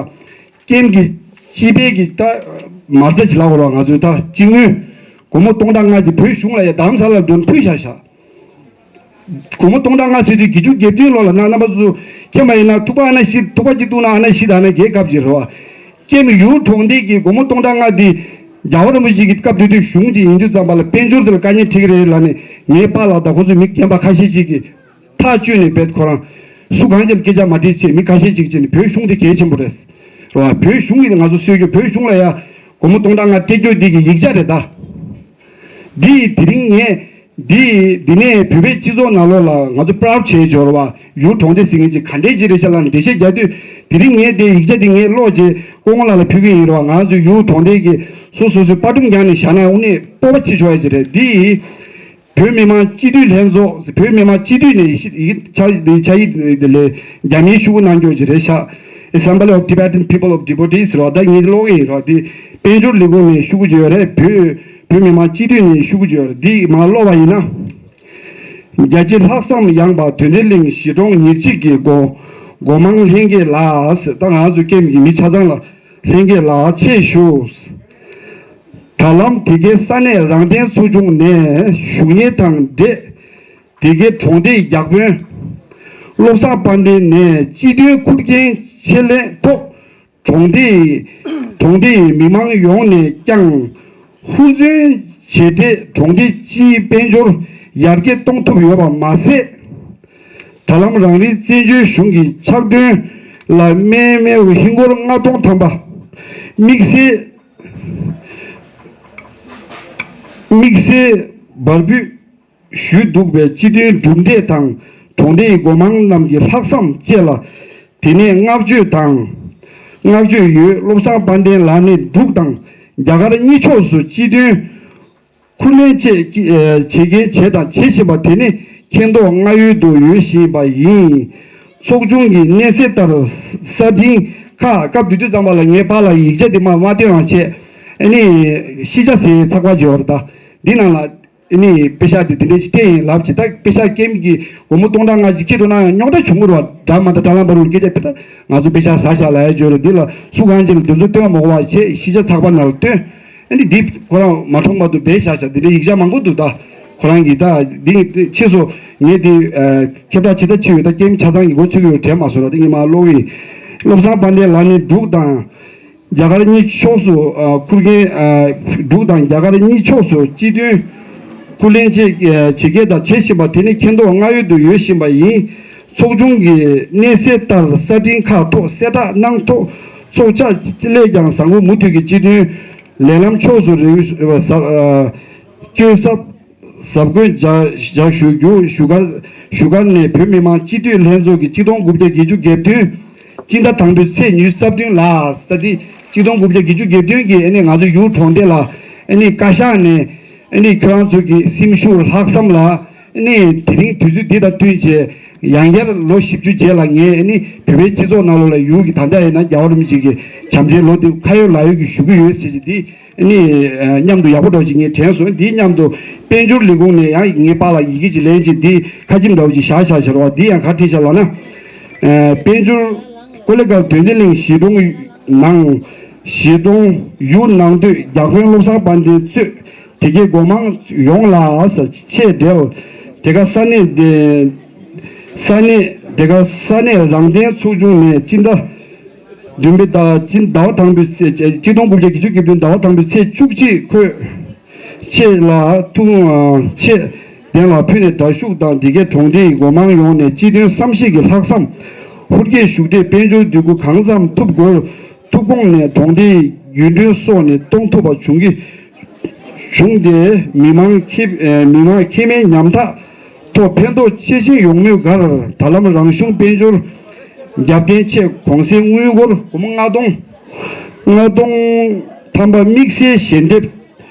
ཀེམ་གྱི་སྤྱི་པའི་གི་ད་མ་རྩ་ཅིག་ལབ་དགོས་རེད་བ། ང་ཚོའི་ད་སྤྱི་དངུལ་སྒོར་མོ་སྟོང་ཕྲག་ལྔ་དེ་བོད་གཞུང་ལ་ཡ་རྡ་རམ་ས་ལ་འགྲོ་ཕུལ་བཞག་བཞག་སྒོར་མོ་སྟོང་ཕྲག་ལྔ་ཟེར་དུས་བརྒྱད་ཅུ་གྱ་བདུན་ལོ་ལ་ན་རྣམ་པ་ཚོ་མཁྱེན་པ་ཡིན་ན་ཐུག་པ་ཨ་ན་ཤི་ཐུག་པ་གཅིག་ཐུག་ན་ཨ་ན་ཤི་ད་ཨ་ན་རྒས་སྐབས་ཅིག་རེད་བ། ཀེམ་ཡུལ་གྲོང་སྡེ་གི་སྒོར་མོ་སྟོང་ཕྲག་ལྔ་དེ་རྒྱལ་བ་རིན་པོ་ཆེ་གི་སྐབས་དེ་དུས་གཞུང་དེ་ཡིན་དུས་ཙམ་པ་ལ་དཔལ་འབྱོར་དེ་ལ་དཀའ་ངལ་འཕྲད་ཀྱི་རེད་ལབ་ནས་ངའི་པཱ་ལགས་དང་ཁོ་ཚོའི་མི་རྒན་པ་ཁ་ཤས་ཤིག་གིས། ཐག་གཅོད་ནས་བེད་ཁོ་རང་སུ་གང་ཅིར་སྐད་ཆ་མ་དྲིས་བྱས་མི་ཁ་ཤས་ཅིག་བྱས་ནས་བོད་གཞུང་དེ་གལ་ཆེན་པོ་རེད། རེད་བ། བོད་གཞུང་གིས་ང་ཚོ་གསོད་རྒྱུ་བོད་གཞུང་ལ་ཡ་སྒོར་མོ་སྟོང་ཕྲག་ལྔ་སྤྲད་རྒྱུ་འདི་གི་ཡིག་ཆ་རེད་ད། འདི་དེ་རིང་ངས་འདི་འདི་ནས་བོད་པའི་སྤྱི་ཚོགས་ནང་ལོགས་ལ་ང་ཚོ་པ་རའུ་ཌི་བྱས་འབྱོར་བ་ཡུལ་གྲོང་སྡེ་ཟེར་མཁན་ཅིག་ག་འདྲས་ཅིག་རེད་ཤག་ལབ་ནས་འགྲེལ་བཤད་རྒྱག་དུས་དེ་རིང་ངས་འདི་ཡིག་ཆ་འདི་ངས་ཀློག་རྗེས་སྐུ་ངོ་ལགས་ལ་ཕུལ་གི་ཡིན་རེད་བ། ང་ཚོ་ཡུལ་གྲོང་སྡེ་གི་སོ་སོ་སོའི་པར་སྒྲོམ་བརྒྱངས་ནས་བཞག་ན་དངོས་གནས་སྤོབས་པ་བྱེད་ཆོག་ཡ་ཅིག་རེད་འདི། བོད་མི་མང་སྤྱི་འཐུས་ལྷན་ཚོགས། བོད་མི་མང་སྤྱི་འཐུས་ནས་ཡིག་ཆ་ཡིག་ཆ་ཡིག་ལས་རྒྱ་མིའི་ཤོག་གུ་གནང་རྒྱུ་ཅིག་རེད་ཤག Assembly of Tibetan People of Djibouti ཟེར་བ་ད་ངས་ཀློག་གི་ཡིན་རོགས། འདི་དཔལ་འབྱོར་ལས་ཁུངས་ནས་ཤོག་གུ་ཅིག་ཡོད་རེད། བོད་བོད་མི་མང་སྤྱི་འཐུས་ནས་ཤོག་གུ་ཅིག་ཡོད་རེད། འདི་མར་ཀློག་པ་ཡིན་ན། རྒྱ་ཆེ་ལྷག་བསམ་ཡངས་པ་དོན་འགྲེལ་གླིང་གཞིས་གྲོང་ཉེར་གཅིག་གི་སྒོ་སྒོ་མང་ལྷན་རྒྱས་ལགས། ད་ང་ཚོ་ཀེམ་གྱི་མི་ཆ་ཚང་ལ་ལྷན་རྒྱས་ལགས་ཆེད་ཞུ། ད་ལམ་དེ་གའི་ས་གནས་རང་བདེན་ཚོགས་ཆུང་ནས་ཞུ་སྙན་དང་འབྲེལ། དེ་གའི་གྲོང་སྡེའི་བརྒྱ་དཔོན་བློ་བཟང་དཔལ་ལྡན་ནས་སྤྱི་དོན་ཁུར་མཁན་ཆེད་ལས་ཐོག་གྲོང་སྡེའི་གྲོང་སྡེའི་མི་མང་ཡོངས་ནས་ཀྱང་ཧུར་བརྩོན་བྱས་ཏེ་གྲོང་སྡེ་སྤྱིའི་དཔལ་འབྱོར་ཡར་རྒྱས་གཏོང་ཐུབ་ཡོད་པ་མ་ཟད། ད་ལམ་རང་རེའི་བཙན་བྱོལ་གཞུང་གི་ཕྱག་དོན་ལ་སྨན་སྨན་ཧིན་སྒོར་ལྔ་སྟོང་ཐམ་པ་དམིགས་བསལ་དམིགས་བསལ་འབར་འབུལ་ཞུས་འདུག་པས་སྤྱི་དོན་གྲུབ་འབྲས་དང་གྲོང་སྡེའི་སྒོ་མང་རྣམས་ཀྱི་ལྷག་བསམ་བཅས་ལ་དེ་ནས་བསྔགས་བརྗོད་དང་། བསྔགས་བརྗོད་ཡོད། བློ་བཟང་དཔལ་ལྡན་ལགས་ནས་འབྲུག་དང་རྒྱ་གར་གཉིས་ཕྱོགས་སུ་སྤྱི་དོན་ཁུར་ལེན་བཅས་ཀྱི་ཨ་བྱེད་མཁན་བྱས་དང་བྱེད་བཞིན་པ་དེ་ནི་མཁྱེན་རྟོགས་སྔ་ཡོད་དུ་ཡོད་བཞིན་པ་ཡིན། ཚོགས་ཆུང་གི་གནས་ཚད་ལྟར་གསར་འཕྲིན་ཁག་སྐབས་དེ་དུས་ཙམ་པ་ལ་ངའི་པཱ་ལགས་ཡིག་ཆ་དེ་མ་མ་བཏོན་ཡང་བྱས་ཨ་ནི་ཤེས་བྱ་ཟེར་ཚགས་པར་བརྗོད་པ་རེད་ད། འདི་ནང་ལ་ཨ་ནི་དཔེ་ཤག་དེ་དེ་འདྲ་ཞིག་སྤྲད་ཡིན་ལབ་བྱས། ད་དཔེ་ཤག་ཀེམ་གྱི་སྒོར་མོ་སྟོང་ཕྲག་ལྔ་ཅིག་ཁྱེར་འགྲོ་ན་ཡང་རྙོག་དྲ་བྱུང་གི་རེད་བ། འདྲ་མ་འདྲ་དྲ་ལམ་བར་དུ་སྐད་ཆ་དཔེ་ད་ང་ཚོ་དཔེ་ཤག་ཟ་ཤག་ལབ་ཡ་བརྗོད་རེད། འདི་ལ་སུ་གང་ཅིག་ལ་དེ་ཚོ་སྟོན་མ་དགོས་པ་བྱས་ཤེས་བྱ་ཚགས་པར་ནང་ལ་བཏོན། ཨ་ནི་འདི་ཁོ་རང་མ་འཁྲུངས་བར་དུ་སྦས་བཞག་བཞག་འདི་འདྲའི་ཡིག་ཆ་མང་པོ་འདུག་ད་ཁོ་རང་གིས་ད་འདི་ཕྱིས་སུ་ངས་འདི་ཁྱབ་བསྒྲགས་བྱེད་ད་ཕྱི་ཡོད་ད་ཀེམ་ཆ་ཚང་གི་མགོ་ཚོས་ཀྱི་ཡོད་དྲན་མ་སོང་ར། འདི་ངས་མ་ཀློག་གི་ཡིན། བློ་བཟང་དཔལ་ལྡན་ལགས་ནི་འབྲུག་དང་རྒྱ་གར་གཉིས་ཕྱོགས་སུ་ཨ་ཁུར་མཁན་ཨ་འབྲུག་དང་རྒྱ་གར་གཉིས་ཕྱོགས་སུ་སྤྱི་དོན་ཁུར་ལེན་བྱེད་ཨ་བྱེད་མཁན་དང་བྱེད་བཞིན་པ་དེ་ནི་མཁྱེན་རྟོགས་སྔ་ཡོད་དུ་ཡོད་བཞིན་པ་ཡིན། ཚོགས་ཆུང་གི་གནས་ཚད་ལྟར་གསར་འཕྲིན་ཁག་ཐོག་གསལ་བསྒྲགས་གནང་ཐོག་ཚོགས་ཆ་ལས་ཀྱང་བཟང་པོ་མུ་མཐུད་ཀྱི་སྤྱི་དོན་ལས་ལམ་ཕྱོགས་སུ་རེ་ཟ་ཨ་བསྐྱོད་ཟབ་ཟབ་བཀོད་བྱ་བྱ་ཞུ་རྒྱུ་བཞུགས་སྒར་བཞུགས་སྒར་ནས་བོད་མི་མང་སྤྱི་འཐུས་ལྷན་ཚོགས་ཀྱི་གཅིག་སྟོང་དགུ་བརྒྱ་བརྒྱད་ཅུ་གྱ་བདུན་སྤྱི་ཟླ་དང་པོའི་ཚེས་ཉི་ཤུ་རྩ་བདུན་ལ། ད་ལྟའི་གཅིག་སྟོང་དགུ་བརྒྱ་བརྒྱད་ཅུ་གྱ་བདུན་གྱི་ཨ་ནི་ང་ཚོ་ཡུལ་གྲོང་སྡེ་ལ་ཨ་ནི་བཀའ་ཤག་ནས་ཨ་ནི་ཁྱོད་རང་ཚོ་གི་སེམས་ཤུགས་ལྷག་བསམ་ལ་ཨ་ནི་དེ་རིང་དུས་ཚོད་འདི་དང་བསྟུན་བྱས་ཡང་བསྐྱར་ལོ་བཞི་བཅུ་རྗེས་ལ་ངས་ཨ་ནི་བོད་པའི་སྤྱི་ཚོགས་ནང་ལོགས་ལ་ཡུལ་གྱི་ད་ལྟ་ཡིན་ན་རྒྱལ་བ་རིན་པོ་ཆེ་གི་བྱམས་བརྩེའི་ལོ་འདི་ཁ་ཡོད་ལག་ཡོད་ཀྱི་ཞུ་གི་ཡོད་ཟེར་གྱི་འདི། ནི་མཉམ་དུ་ཡག་པོ་འདྲ་བོ་ཅིག་ངས་དྲན་སོང་། འདིའི་མཉམ་དུ་དཔལ་འབྱོར་ལས་ཁུངས་ནས་ཡང་ངའི་པཱ་ལགས་ཡི་གེ་ཅིག་ལེན་ཅིག་འདི་ཁ་ཆེམས་འདྲ་བོ་ཅིག་བཞག་བཞག་བཞག་རོགས། འདི་ཡང་ག་བྲིས་བཞག་ལབ་ན། དཔལ་འབྱོར་ཀོ་ལེ་གལ་དོན་ལྡན་གླིང་གཞིས་གྲོང་ནང་གཞིས་གྲོང་ཡུལ་ནང་སྡོད་རྒྱ་དཔོན་བློ་བཟང་དཔལ་ལྡན་གཙོས་དེ་གའི་སྒོ་མང་ཡོངས་ལ་ཆེད་འབྲེལ་དེ་ག་ས་གནས་དེ་ས་གནས་དེ་ག་ས་གནས་རང་བདེན་ཚོགས་ཆུང་ནས་སྤྱི་ཟླ། བདུན་པའི་ཟླ་སྤྱི་ཟླ་བ་དང་པོའི་ཚེས་གཅིག་སྟོང་དགུ་བརྒྱ་བརྒྱད་ཅུ་གྱ་བདུན་ཟླ་བ་དང་པོའི་ཚེས་བཅུ་གཅིག་ཁོས་ཆེད་ལ་ཐུགས་ཆེད་གདན་ལ་ཕུལ་ནས་དྲ་ཞུགས་དང་འདི་གའི་གྲོང་སྡེའི་འགོ་དམངས་ཡོངས་ནས་སྤྱི་མཐུན་བསམ་ཤེས་ཀྱི་ལྷག་བསམ་ཧུར་སྐྱེད་ཤུགས་ཏེ་དཔལ་འབྱོར་འདུ་འགོད་གང་འཚམ་ཐུབ་དགོས། ཐུགས་དགོངས་ནས་གྲོང་སྡེའི་རྒྱུན་གྲོན་སོགས་ནས་གཏོང་ཐུབ་པ་བྱུང་གི་བྱུང་སྟེ་མི་མང་ཁེ་མི་མང་ཁེ་མའི་ཉམ་ཐག་ཐོག་ཕན་ཐོགས་ཆེ་ཆེ་ཡོང་མུས་གར་ད་ལམ་རང་གཞུང་དཔལ་འབྱོར་རྒྱབ་རྟེན་ཆེད་གོང་གསལ་དངུལ་སྒོར་སྒོར་མོ་ལྔ་སྟོང་ལྔ་སྟོང་ཐམ་པ་དམིགས་བསལ་ཞལ་འདེབས་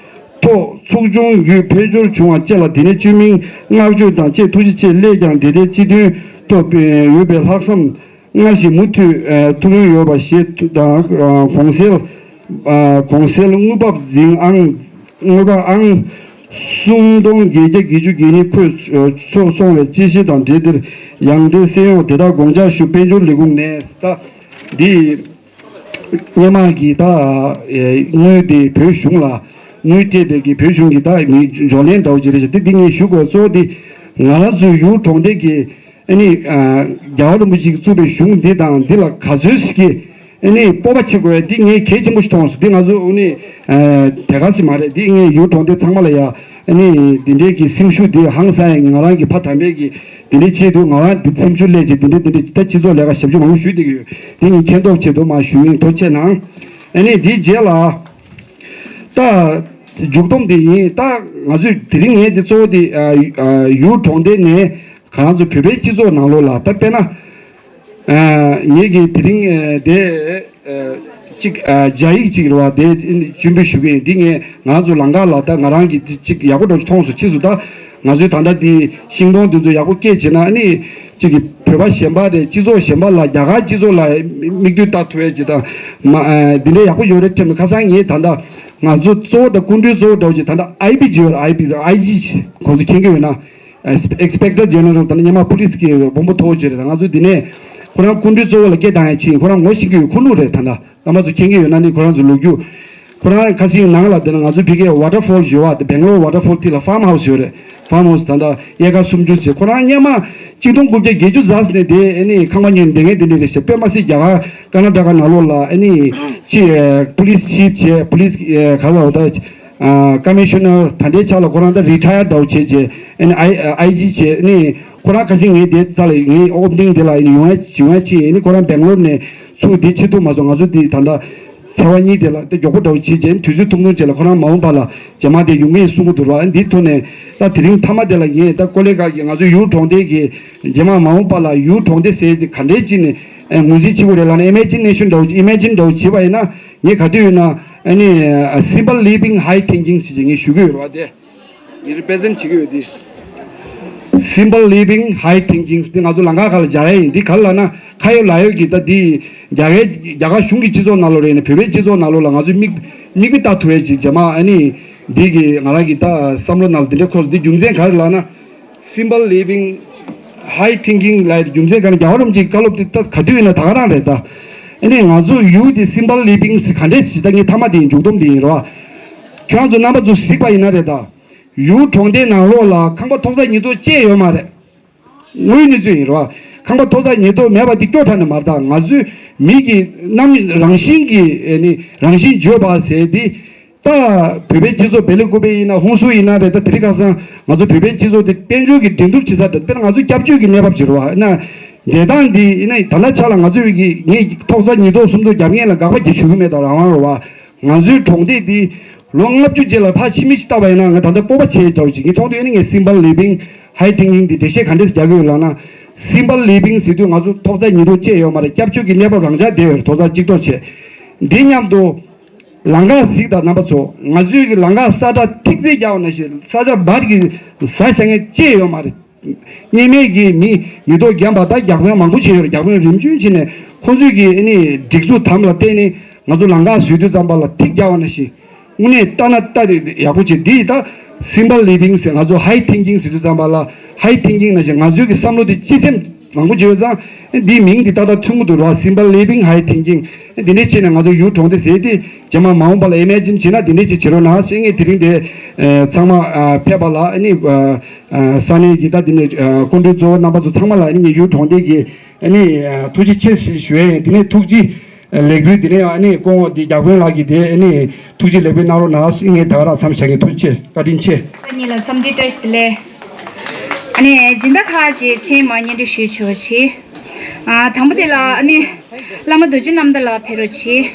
ཐོག་ཚོགས་ཆུང་བརྒྱུད་ཕུལ་འབྱོར་བྱུང་བ་བཅས་ལ་དེ་ནས་བཅོས་མིན་བསྔགས་བརྗོད་དང་བཅས་ཐུགས་རྗེ་ཆེ་སླད་ཀྱང་དེ་ལྟའི་སྤྱི་མཐུན་ཐོག་ཡོད་པའི་ལྷག་བསམ་སྔར་བཞིན་མུ་མཐུད་ཐུགས་ཡོན་ཡོད་པ་ཞེས་དང་གོང་གསལ་གོང་གསལ་དངུལ་འབབ་འཛིན་ཨང་དངུལ་འབབ་ཨང་སུམ་སྟོང་བརྒྱད་བརྒྱ་བརྒྱད་ཅུ་གྱ་གཉིས་འཁོད་ཚོགས་སོང་བའི་དཔྱད་གཞི་དང་འབྲེལ་འདིར་ཡང་འདིར་གསན་ཡོང་དེ་དག་དགོངས་འཇགས་ཞུ། དཔལ་འབྱོར་ལས་ཁུངས་ནས་ད་འདི་སྔོན་མ་གི་ད་དངུལ་དེ་བོད་གཞུང་ལ་དངུལ་སྤྲད་པའི་གི་བོད་གཞུང་གི་ད་མི་འབྱོར་ལན་འདྲ་བོ་ཅིག་རེད་ཤག་དེ་འདི་ངས་ཞུ་དགོས་གཙོ་བོ་དེ་ང་རང་ཚོའི་ཡུལ་གྲོང་སྡེ་གི་ཨ་ནི་རྒྱལ་བ་རིན་པོ་ཆེས་བཙུགས་པའི་གཞུང་འདི་དང་འདི་ལ་ག་ཚོད་ཀྱི་ཨ་ནི་སྤོབས་པ་བྱེད་དགོས་འདི་ངས་གལ་ཆེན་པོ་ཞིག་མཐོང་སོང་། འདི་ང་ཚོ་ཨ་ནི་དེ་ག་ཟིག་མ་རེད། འདི་ངས་ཡུལ་གྲོང་སྡེ་ཚང་མ་ལ་ཡ་ཨ་ནི་འདི་འདྲའི་གི་སེམས་ཤུགས་འདི་ཧང་སང་ཡ་ང་རང་གི་ཕ་དམ་པའི་གི་འདི་འདྲའི་ཆེད་དུ་ང་རང་འདི་སེམས་ཤུགས་སླེབས་བྱས་འདི་འདྲའི་འདི་འདྲའི་ད་སྤྱི་ཚོགས་ལས་ཀ་ཞབས་ཞུ་མང་པོ་ཞུས་བསྡད་ཀྱི་ཡོད། འདི་ངས་མཁྱེན་རྟོགས་ཆེད་དུ་མ་ཞུ་ཡིན། ཐུགས་རྗེ་གནང་། ཨ་ནི་འདིའི་རྗེས་ལ་ད་མཇུག་སྡོམ་འདི་ཡིན། ད་ང་ཚོས་དེ་རིང་ངས་འདི་གཙོ་བོ་འདི་ཡུལ་གྲོང་སྡེ་ནས་ག་རང་ཚོ་བོད་པའི་སྤྱི་ཚོགས་ནང་ལོགས་ལ་ད་དཔེར་ན། ངེད་ཀྱིས་དེ་རིང་དེ་གཅིག་སྦྱར་ཡིག་ཅིག་རེད་བ། དེ་ཞུ་གི་ཡིན། འདི་ངས་ང་ཚོ་ལམ་ཁ་ལ་ད་ང་རང་གིས་འདི་གཅིག་ཡག་པོ་འདྲ་ཅིག་མཐོང་སོང་། ཕྱིས་སུ་ད་ང་ཚོའི་ད་ལྟ་འདི་ཤིང་སྡོང་འདི་ཚོ་ཡག་པོ་སྐྱེས་བྱས་ན་ཨ་ནི་གཅིག་གི་བོད་པ་གཞན་པ་རེད། སྤྱི་ཚོགས་གཞན་པ་ལ་རྒྱ་གར་སྤྱི་ཚོགས་ལ་མིག་ལྟོས་བལྟ་ཐུབ་ཡས་ཅིག་དང་མ་འདི་འདྲའི་ཡག་པོ་ཡོད་རེད་དྲན་ནས། ཁ་སང་ངས་ད་ལྟ་ང་ཚོ་གཙོ་བོ་དང་སྐུ་མགྲོན་གཙོ་བོ་འདྲ་བོ་ཅིག་ད་ལྟ་ཨའི་བི་ཅིག་ཡོད་རེད། ཨའི་བི་ཨའི་ཇི་ཁོང་ཚོ་མཁྱེན་གྱི་ཡོད་ན། Inspector General དང་ཉི་མ་police གི་དཔོན་པོ་མཐོ་བོ་ཅིག་རེད། ང་ཚོ་འདི་ནས་ཁོ་རང་སྐུ་མགྲོན་གཙོ་བོ་ལ་སྐད་བཏང་ཡ་ཕྱིན། ཁོ་རང་ངོ་ཤེས་ཀྱི་ཡོད། ཁུ་ནུ་རེད། ད་ལྟ་རྣམ་པ་ཚོ་མཁྱེན་གྱི་ཡོད་ན་ནི་ཁོ་རང་ཚོ་ལོ་རྒྱུས། ཁོ་རང་ཁ་སང་ནང་ལ་བསྡད་ན་ང་ཚོ་ཕ་གིའི་waterfall ཞུ་བ་དེ་Bangalore waterfall དེ་ལ་farm house ཡོད་རེད། Farm house ད་ལྟ་ཨེ་ཀར་སུམ་ཅུ་ཟེར། ཁོ་རང་སྔོན་མ་གཅིག་སྟོང་དགུ་བརྒྱ་བརྒྱད་ཅུ་ཙམ་ནས་དེ་ཨ་ནི་ཁང་པ་ཉོས་ནས་བསྡད་མཁན་དེ་འདྲ་རེད་ཤག་དཔེ་མ་སྲིད་རྒྱ་གར་ཀར་ན་ཊ་ཀ་ནང་ལོགས་ལ་ཨ་ནི་ཅི་police chief བྱས། police ག་ལ་འོ་ད། ཀ་མི་ཤོ་ནར་ད་ལྟའི་ཆ་ལ་ཁོ་རང་ད་རི་ཊ་ཡར་འདྲ་བོ་བྱས་རྗེས་ཨ་ནི་ཨའི་ཨའི་ཇི་བྱས་ནི་ཁོ་རང་ཁ་སང་ངའི་དེ་རྩ་ལ་ངའི་ཨོ་པ་ནིང་དེ་ལ་ཨ་ནི་ཡོང་ཡ་བྱེད་ཡོང་ཡ་ཕྱིན། ཨ་ནི་ཁོ་རང་སྦེང་ལོར་ནས་ཚུར་འདི་ཕྱིར་ཐུག་མ་སོང་། ང་ཚོ་འདི་ད་ལྟ་ཚེས་པ་གཉིས་དེ་ལ་དེ་མགྱོགས་པོ་འདྲ་བོ་བྱས་རྗེས་དུས་ཚོད་ཐུང་ཐུང་བྱས་ལ་ཁོ་རང་མ་འོངས་པ་ལ་རྗེས་མ་དེ་ཡོང་གི་ཡིན་གསུང་གི་འདུག་ར། ཨ་ནི་འདི་ཐོག་ནས་ད་དེ་རིང་མཐའ་མ་དེ་ལ་ངས་ད་ཀོ་ལེ་ག་གི་ང་ཚོའི་ཡུལ་གྲོང་སྡེ་གི་རྗེས་མ་མ་འོངས་པ་ལ་ཡུལ་གྲོང་སྡེ་ཟེར་གྱི་ག་འདྲའི་ཅིག་ནས་ངོས་འཛིན་བྱེད་དགོས་རེད་ལབ་ན་ཨི་མེ་ཇི་ནེ་ཤན་འདྲ་བོ་ཨི་མེ་ཇིན་འདྲ་བོ་བྱེད་པ་ཡིན་ན། ངས་ག་དུས་ཡོད་ན་ཨ་ནི་simple living high thinking ཞེས་ངས་ཞུ་གི་ཡོད་རེད་བ། དེ་ངས་རི་པི་རི་ཛེན་བྱེད་ཀྱི་ཡོད་དེ། Simple living high thinking དེ་ང་ཚོ་ལམ་ཁ་ཁག་ལ་སྦྱར་ཡ་ཡིན། འདི་ག་རེ་ལབ་ན་ཁ་ཡོད་ལག་ཡོད་ཀྱི་ད་འདི་རྒྱ་གར་རྒྱ་གར་གཞུང་གི་སྤྱི་ཚོགས་ནང་ལོགས་རེད་ནས་བོད་པའི་སྤྱི་ཚོགས་ནང་ལོགས་ལ་ང་ཚོས་མིག་མིག་དཔེ་ལྟ་ཐུབ་ཡ་ཅིག་རྗེས་མ་ཨ་ནི་འདི་གི་ང་རང་གི་ད་བསམ་བློ་ནང་ལ་འདི་འདྲའི་འཁོར་འདི་རྒྱུ་མཚན་ག་རེ་ལབ་ན། Simple living, high thinking ལབ་རྒྱུ་མཚན་ག་རེ། རྒྱལ་བ་རིན་པོ་ཆེའི་བཀའ་སློབ་དེ་ད་ག་དུས་ཡིན་ན་ད་ག་རང་རེད་ད། ཨ་ནི་ང་ཚོ་ཡུལ་དེ་simple living ཟེར་ག་འདྲས་ཟེར། ད་ངས་མཐའ་མ་དེ་ཡིན། མཇུག་སྡོམ་དེ་ཡིན་རོ། ཁྱོད་རང་ཚོ་རྣམ་པ་ཚོ་གཟིགས་པ་ཡིན་ན་རེད་ད། ཡུལ་གྲོང་སྡེ་ནང་ལོགས་ལ་ཁང་པ་ཐོག་ས་ཉིས་ཐོག་བཅས་ཡོད་མ་རེད། དངོས་གནས་ཚུལ་ཡིན་རོ། ཁང་པ་ཐོག་ས་ཉིས་ཐོག་མེད་པ་དེ་སྐྱོ་དྲགས་ནས་མ་རེད་ད། ང་ཚོའི་མི་གི་རྣམ་རང་བཞིན་གྱི་ཨ་ནི་རང་བཞིན་བརྗོད་པ་ཟེར་དེ། ད་བོད་པའི་སྤྱི་ཚོགས་བེ་ལི་ཀུ་པེ་ཡིན་ན་ཧུན་སུར་ཡིན་ན་རེད། ད་དེ་རིང་ཁ་སང་ང་ཚོ་བོད་པའི་སྤྱི་ཚོགས་དེ་དཔལ་འབྱོར་གྱི་འགྲན་བསྡུར་བྱེད་ས་རེད། དཔེར་ན་ང་ཚོ་སྐྱབས་བཅོལ་གྱི་གནས་བབ་ཅིག་རེད་བ། ན་བསྡད་སྟངས་འདི་ཡིན་ན་ད་ལྟ་ཆ་ལ་ང་ཚོས་ཀྱི་ངས་ཐོག་ས་ཉིས་ཐོག་སུམ་ཐོག་རྒྱབ་མཁན་ལ་དགག་པ་རྒྱག་ཞུ་གི་མེད་དང་རང་དབང་རེད་བ། ང་ཚོའི་གྲོང་སྡེ་འདི་ལོ་ལྔ་བཅུ་རྗེས་ལ་ཕར་ཕྱི་མིག་ཅིག་བལྟས་པ་ཡིན་ན་ང་ད་ལྟ་སྤོབས་པ་བྱེད་འདྲ་བོ་ཅིག་ངས་མཐོང་དུས་ཨ་ནི་ངས་simple living, high thinking འདི་འགྲེལ་བཤད་ག་འདྲས་རྒྱག་གི་ཡོད་ལབ་ན། Simple living ཟེར་དུས་ང་ཚོ་ཐོག་ས་ཉིས་ཐོག་བཅས་ཡོད་མ་རེད། སྐྱབས་བཅོལ་གྱི་གནས་བབ་རང་འཇགས་བསྡད་ཡོད་རེད། ཐོག་ས་གཅིག་ཐོག་བྱས། འདི་མཉམ་དུ། ལམ་ཁ་གཟིགས་དང་རྣམ་པ་ཚོ། ང་ཚོའི་གི་ལམ་ཁ་ས་ཁྲ་ཐིག་ཚད་རྒྱག་པ་ནང་བཞིན་ས་ཆ་བར་གྱི་ཟ་བཞག་མཁན་ཅི་ཡོད་མ་རེད། གཉེར་མེད་ཀྱི་མི་ཉིས་ཐོག་བརྒྱབ་པ་ད་རྒྱ་དཔོན་མང་པོ་བྱས་ཡོད་རེད། རྒྱ་དཔོན་རིམ་བྱོན་བྱས་ནས་ཁོང་ཚོས་ཀྱི་ཨ་ནི་སྒྲིག་འཛུགས་དམ་ལ་བརྟེན་ནས་ང་ཚོ་ལམ་ཁ་བཟོས་དུས་ཙམ་པ་ལ་ཐིག་རྒྱག་པ་ནང་བཞིན། དངོས་གནས་ལྟ་ན་ལྟ་དེ་ཡག་པོ་བྱས། འདི་ད་simple living ཟེར། ང་ཚོ་high thinking ཟེར་དུས་ཙམ་པ་ལ་high thinking ནང་བཞིན་ང་ཚོའི་གི་བསམ་བློ་དེ་སྤྱི་སེམས་མང་པོ་བྱས་ཙང་འདིའི་མིང་འདི་ཏག་ཏག་ཐོན་གྱི་འདུག་ར། Simple living, high thinking འདི་འདྲས་བྱས་ནས་ང་ཚོ་ཡུལ་གྲོང་སྡེ་ཟེར་དེ་རྗེས་མ་མ་འོངས་པ་ལ་imagine བྱས་ན་འདི་འདྲས་ཅིག་བྱེད་རོགས་གནང་ཞེས་ངས་དེ་རིང་དེ་ཚང་མ་ཕེབས་པ་ལ་ཨ་ནི་ས་གནས་ཀྱི་ད་དེ་ནས་སྐུ་མགྲོན་གཙོ་བོ་རྣམ་པ་ཚོ་ཚང་མ་ལ་ཨ་ནི་ངས་ཡུལ་གྲོང་སྡེ་གི་ཨ་ནི་ཐུགས་རྗེ་ཆེ་ཞེས་ཞུ་ཡ་ཡིན། དེ་ནས་ཐུགས་རྗེ། ལེགས་འབུལ་འདི་ནས་ཨ་ནི་སྐུ་ངོ་འདི་རྒྱ་དཔོན་ལགས་ཀྱིས་དེ་ཨ་ནི་ཐུགས་རྗེ་ལེགས་འབུལ་གནང་རོགས་གནང་ཟེར། ངས་ད་ག་རང་མཚམས་བཞག་གི། ཐུགས་རྗེ་ཆེ། བཀའ་དྲིན་ཆེ། ཁྱེད་གཉིས་ལ་འཚམས་འདྲི་བཀྲ་ཤིས་བདེ་ལེགས། ཨ་ནི་སྦྱིན་བདག་ཁག་ཅིག་མཚན་མ་སྙན་སྒྲོན་ཞུས་ཆོག་ཆེ། ཨ་དང་པོ་དེ་ལ་ཨ་ནི་བླ་མ་རྡོ་རྗེ་རྣམ་དག་ལགས་ཕེབས་རོགས་གྱིས།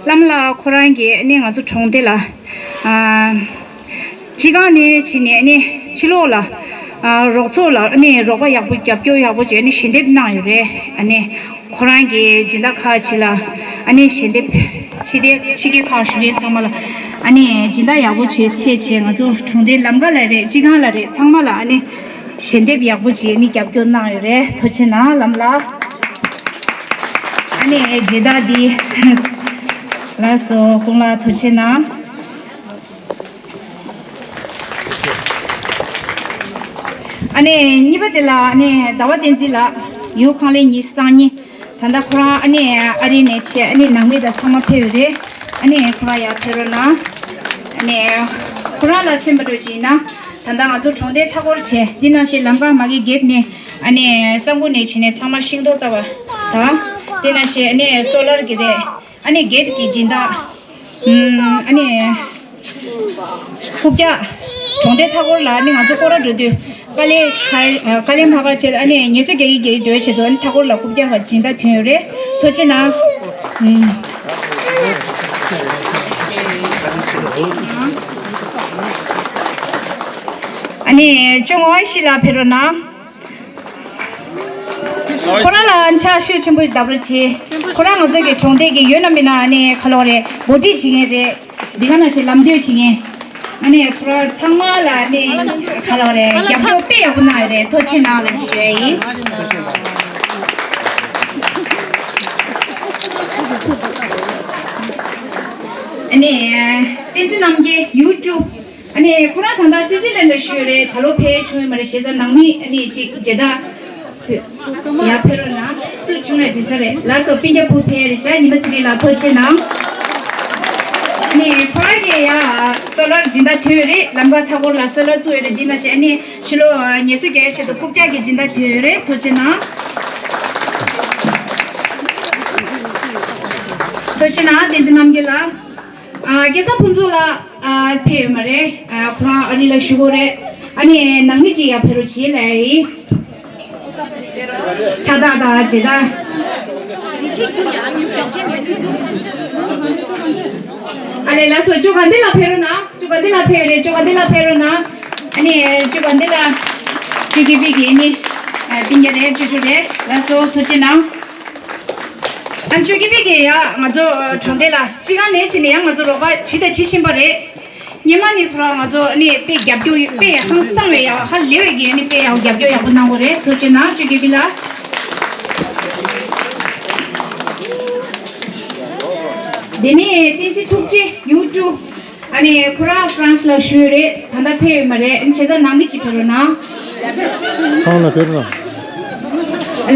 བླ་མ་ལགས་ཁོ་རང་གིས་ཨ་ནི་ང་ཚོ་གྲོང་སྡེ་ལ་ཨ་སྤྱི་ཁང་ནས་བྱས་ནས་ཨ་ནི་ཕྱི་ལོགས་ལ་ཨ་རོགས་ཚོགས་ལ་ཨ་ནི་རོགས་པ་ཡག་པོ་རྒྱབ་སྐྱོར་ཡག་པོ་བྱས་ནས་ཞལ་འདེབས་གནང་ཡོད་རེད། ཨ་ནི་ཁོ་རང་གིས་སྦྱིན་བདག་ཁག་ཅིག་ལ་ཨ་ནི་ཞལ་འདེབས་ཕྱི་སྡེ་ཕྱི་རྒྱལ་ཁག་བཞུགས་མཁན་ཚང་མ་ལ་ཨ་ནི་སྦྱིན་བདག་ཡག་པོ་བྱས་ཚད་བྱས། ང་ཚོ་གྲོང་སྡེ་ལམ་ཁ་ལ་རེད། སྤྱི་ཁང་ལ་རེད། ཚང་མ་ལ་ཨ་ནི་ཞལ་འདེབས་ཡག་པོ་བྱས་ནི་རྒྱབ་སྐྱོར་གནང་ཡོད་རེད། ཐུགས་རྗེ་ཆེ་གནང་། ལམ་ལ་ཨ་ནི་སྦྱིན་བདག་འདི་ལགས་སོ། ཁོང་ལ་ཐུགས་རྗེ་ཆེ་གནང་། ཨ་ནི་གཉིས་པ་དེ་ལ་ཨ་ནི་ཟླ་བ་བསྟན་འཛིན་ལགས། ཡུལ་ཁང་ལས་ཉི་ཤུ་རྩ་གཉིས། ད་ལྟ་ཁོ་རང་ཨ་ནི་ཨ་རི་ནས་བྱས་ཨ་ནི་ནང་མི་དང་ཚང་མ་ཕེབས་ཡོད་རེད། ཨ་ནི་ཁོ་རང་ཡར་ཕེབས་རོགས་གནང་། ཨ་ནི་ཁོ་རང་ལ་མཚོན་པ་འདྲ་ཞིག་ཡིན་ན། ད་ལྟ་ང་ཚོ་གྲོང་སྡེ་མཐའ་འཁོར་བྱས། འདི་ནང་བཞིན་ལམ་ཁ་མ་གི་གེད་ནས་ཨ་ནི་ས་འགུ་ནས་བྱས་ནས་ཚང་མ་ཤིང་ཏོག་ལྟ་བ་དང་། འདི་ནང་བཞིན་ཨ་ནི་སོ་ལར་གི་རེད། ཨ་ནི་གེད་ཀྱི་སྦྱིན་བདག་ཨ་ནི་རྐུབ་བཀྱག་གྲོང་སྡེ་མཐའ་འཁོར་ལ་ཨ་ནི་ང་ཚོ་སྐོར་ར་འགྲོ་དུས་དཀའ་ལས་ཁག་དཀའ་ལས་མ་ཁག་ཆེ། ཨ་ནི་ངལ་གསོ་རྒྱག་གི་རྒྱག་གི་འགྲོ་བའི་ཆེད་དུ་ཨ་ནི་མཐའ་འཁོར་ལ་རྐུབ་བཀྱག་གི་སྦྱིན་བདག་ཐོན་ཡོད་རེད། ཐུགས་རྗེ་གནང་། ཨ་ནི་ཅོ་ངོ་ཤི་ལ་ཕེབས་རོགས་གནང་། ཁོ་རང་ལ་ཕྱག་ཤུགས་ཆེན་པོ་ཞིག་བརྡབ་རོགས་གྱིས། ཁོ་རང་ང་ཚོ་གི་གྲོང་སྡེ་གི་ཡོད་ན་མེད་ན་ཨ་ནི་ག་ལོག་རེད། འགོ་ཁྲིད་བྱེད་མཁན་རེད། འདི་ག་ནང་བཞིན་ལམ་སྟོན་བྱེད་མཁན། ཨ་ནི་ཁོ་རང་ཚང་མ་ལ་ཨ་ནི་ག་ལོག་རེད། རྒྱབ་སྐྱོར་དཔེ་ཡག་པོ་གནང་ཡོད་རེད། ཐུགས་རྗེ་གནང་ལ་ཞུ་ཡ་ཡིན། ཨ་ནི་བསྟན་འཛིན་རྣམ་རྒྱལ་ཡུ་ཊུབ། ཨ་ནི་ཁོ་རང་ད་ལྟ་སི་ཛི་ལན་ལ་བཞུགས་ཡོད་རེད། ད་ལོ་ཕེབས་བྱུང་ཡོད་མ་རེད། བྱས་ཙང་ནང་མི་ཨ་ནི་གཅིག་མཇལ་དར་ཡར་ཕེབས་རོགས་གནང་། ཚུར་བྱུང་ནས་དེ་ས་རེད། ལགས་སོ། སྤུན་ཀྱག་བུ་ཕེབས་རེད་ཤག་ཉི་མ་ཚེ་རིང་ལགས། ཐུགས་རྗེ་གནང་། ཨ་ནི་ཁོ་རང་གིས་ཡ་སོ་ལར་སྦྱིན་བདག་ཐོན་ཡོད་རེད། ལམ་ཁ་མཐའ་འཁོར་ལ་སོ་ལར་བཙུགས་ཡོད་རེད། འདི་ནང་བཞིན་ཨ་ནི་ཕྱི་ལོགས་ངལ་གསོ་རྒྱག་ཡའི་ཆེད་དུ་རྐུབ་བཀྱག་གི་སྦྱིན་བདག་ཐོན་ཡོད་རེད། ཐུགས་རྗེ་གནང་། ཐུགས་རྗེ་གནང་། བསྟན་འཛིན་རྣམ་རྒྱལ་ལགས། ཨ་སྐལ་བཟང་ཕུན་ཚོགས་ལགས་ཨ་ཕེབས་ཡོད་མ་རེད། ཨ་ཁོ་རང་ཨ་རི་ལ་བཞུགས་ཡོད་རེད། ཨ་ནི་ནང་མི་ཅིག་ཡར་ཕེབས་རོགས་བྱེད་ལབ་ཡིན། ཕྱག་རྟགས་དང་མཇལ་དར། ཨ་ལས། ལགས་སོ། ཅོ་དགའ་ལྡན་ལགས་ཕེབས་རོགས་གནང་། ཅོ་དགའ་ལྡན་ལགས་ཕེབས་ཡོད་རེད། ཅོ་དགའ་ལྡན་ལགས་ཕེབས་རོགས་གནང་། ཨ་ནི་ཅོ་དགའ་ལྡན་ལགས་ཅོ་ཀེ་པི་གི་ཨ་ནི་སྤུན་ཀྱག་རེད། ཅོ་ཅོ་རེད། ལགས་སོ། ཐུགས་རྗེ་གནང་། ཨ་ཅོ་ཀེ་པི་གིས་ཡ་ང་ཚོ་གྲོང་སྡེ་ལ་སྤྱི་ཁང་ནས་བྱས་ནས་ཡང་ང་ཚོ་རོགས་པ་བྱས་དང་བྱེད་བཞིན་པ་རེད། སྔོན་མ་ནས་ཁོ་རང་ང་ཚོ་ནས་དཔེ་རྒྱབ་སྐྱོར་དཔེ་ཧང་སང་བའི་ཡ་ཧ་ལས་པའི་གི་ནས་དཔེ་ཡང་རྒྱབ་སྐྱོར་ཡག་པོ་གནང་གི་རེད། ཐུགས་རྗེ་གནང་། ཅོ་ཀེ་པི་ལགས། དེ་ནས་བསྟན་འཛིན་ཐུགས་རྗེ་ཡུ་ཊུབ། ཨ་ནི་ཁོ་རང་ཧྥ་རན་སི་ལ་བཞུགས་ཡོད་རེད། ད་ལྟ་ཕེབས་ཡོད་མ་རེད། ཨ་ནི་བྱས་ཙང་ནང་མི་ཅིག་ཕེབས་རོགས་གནང་། ཚང་ལ་ཕེབས་རོགས་གནང་།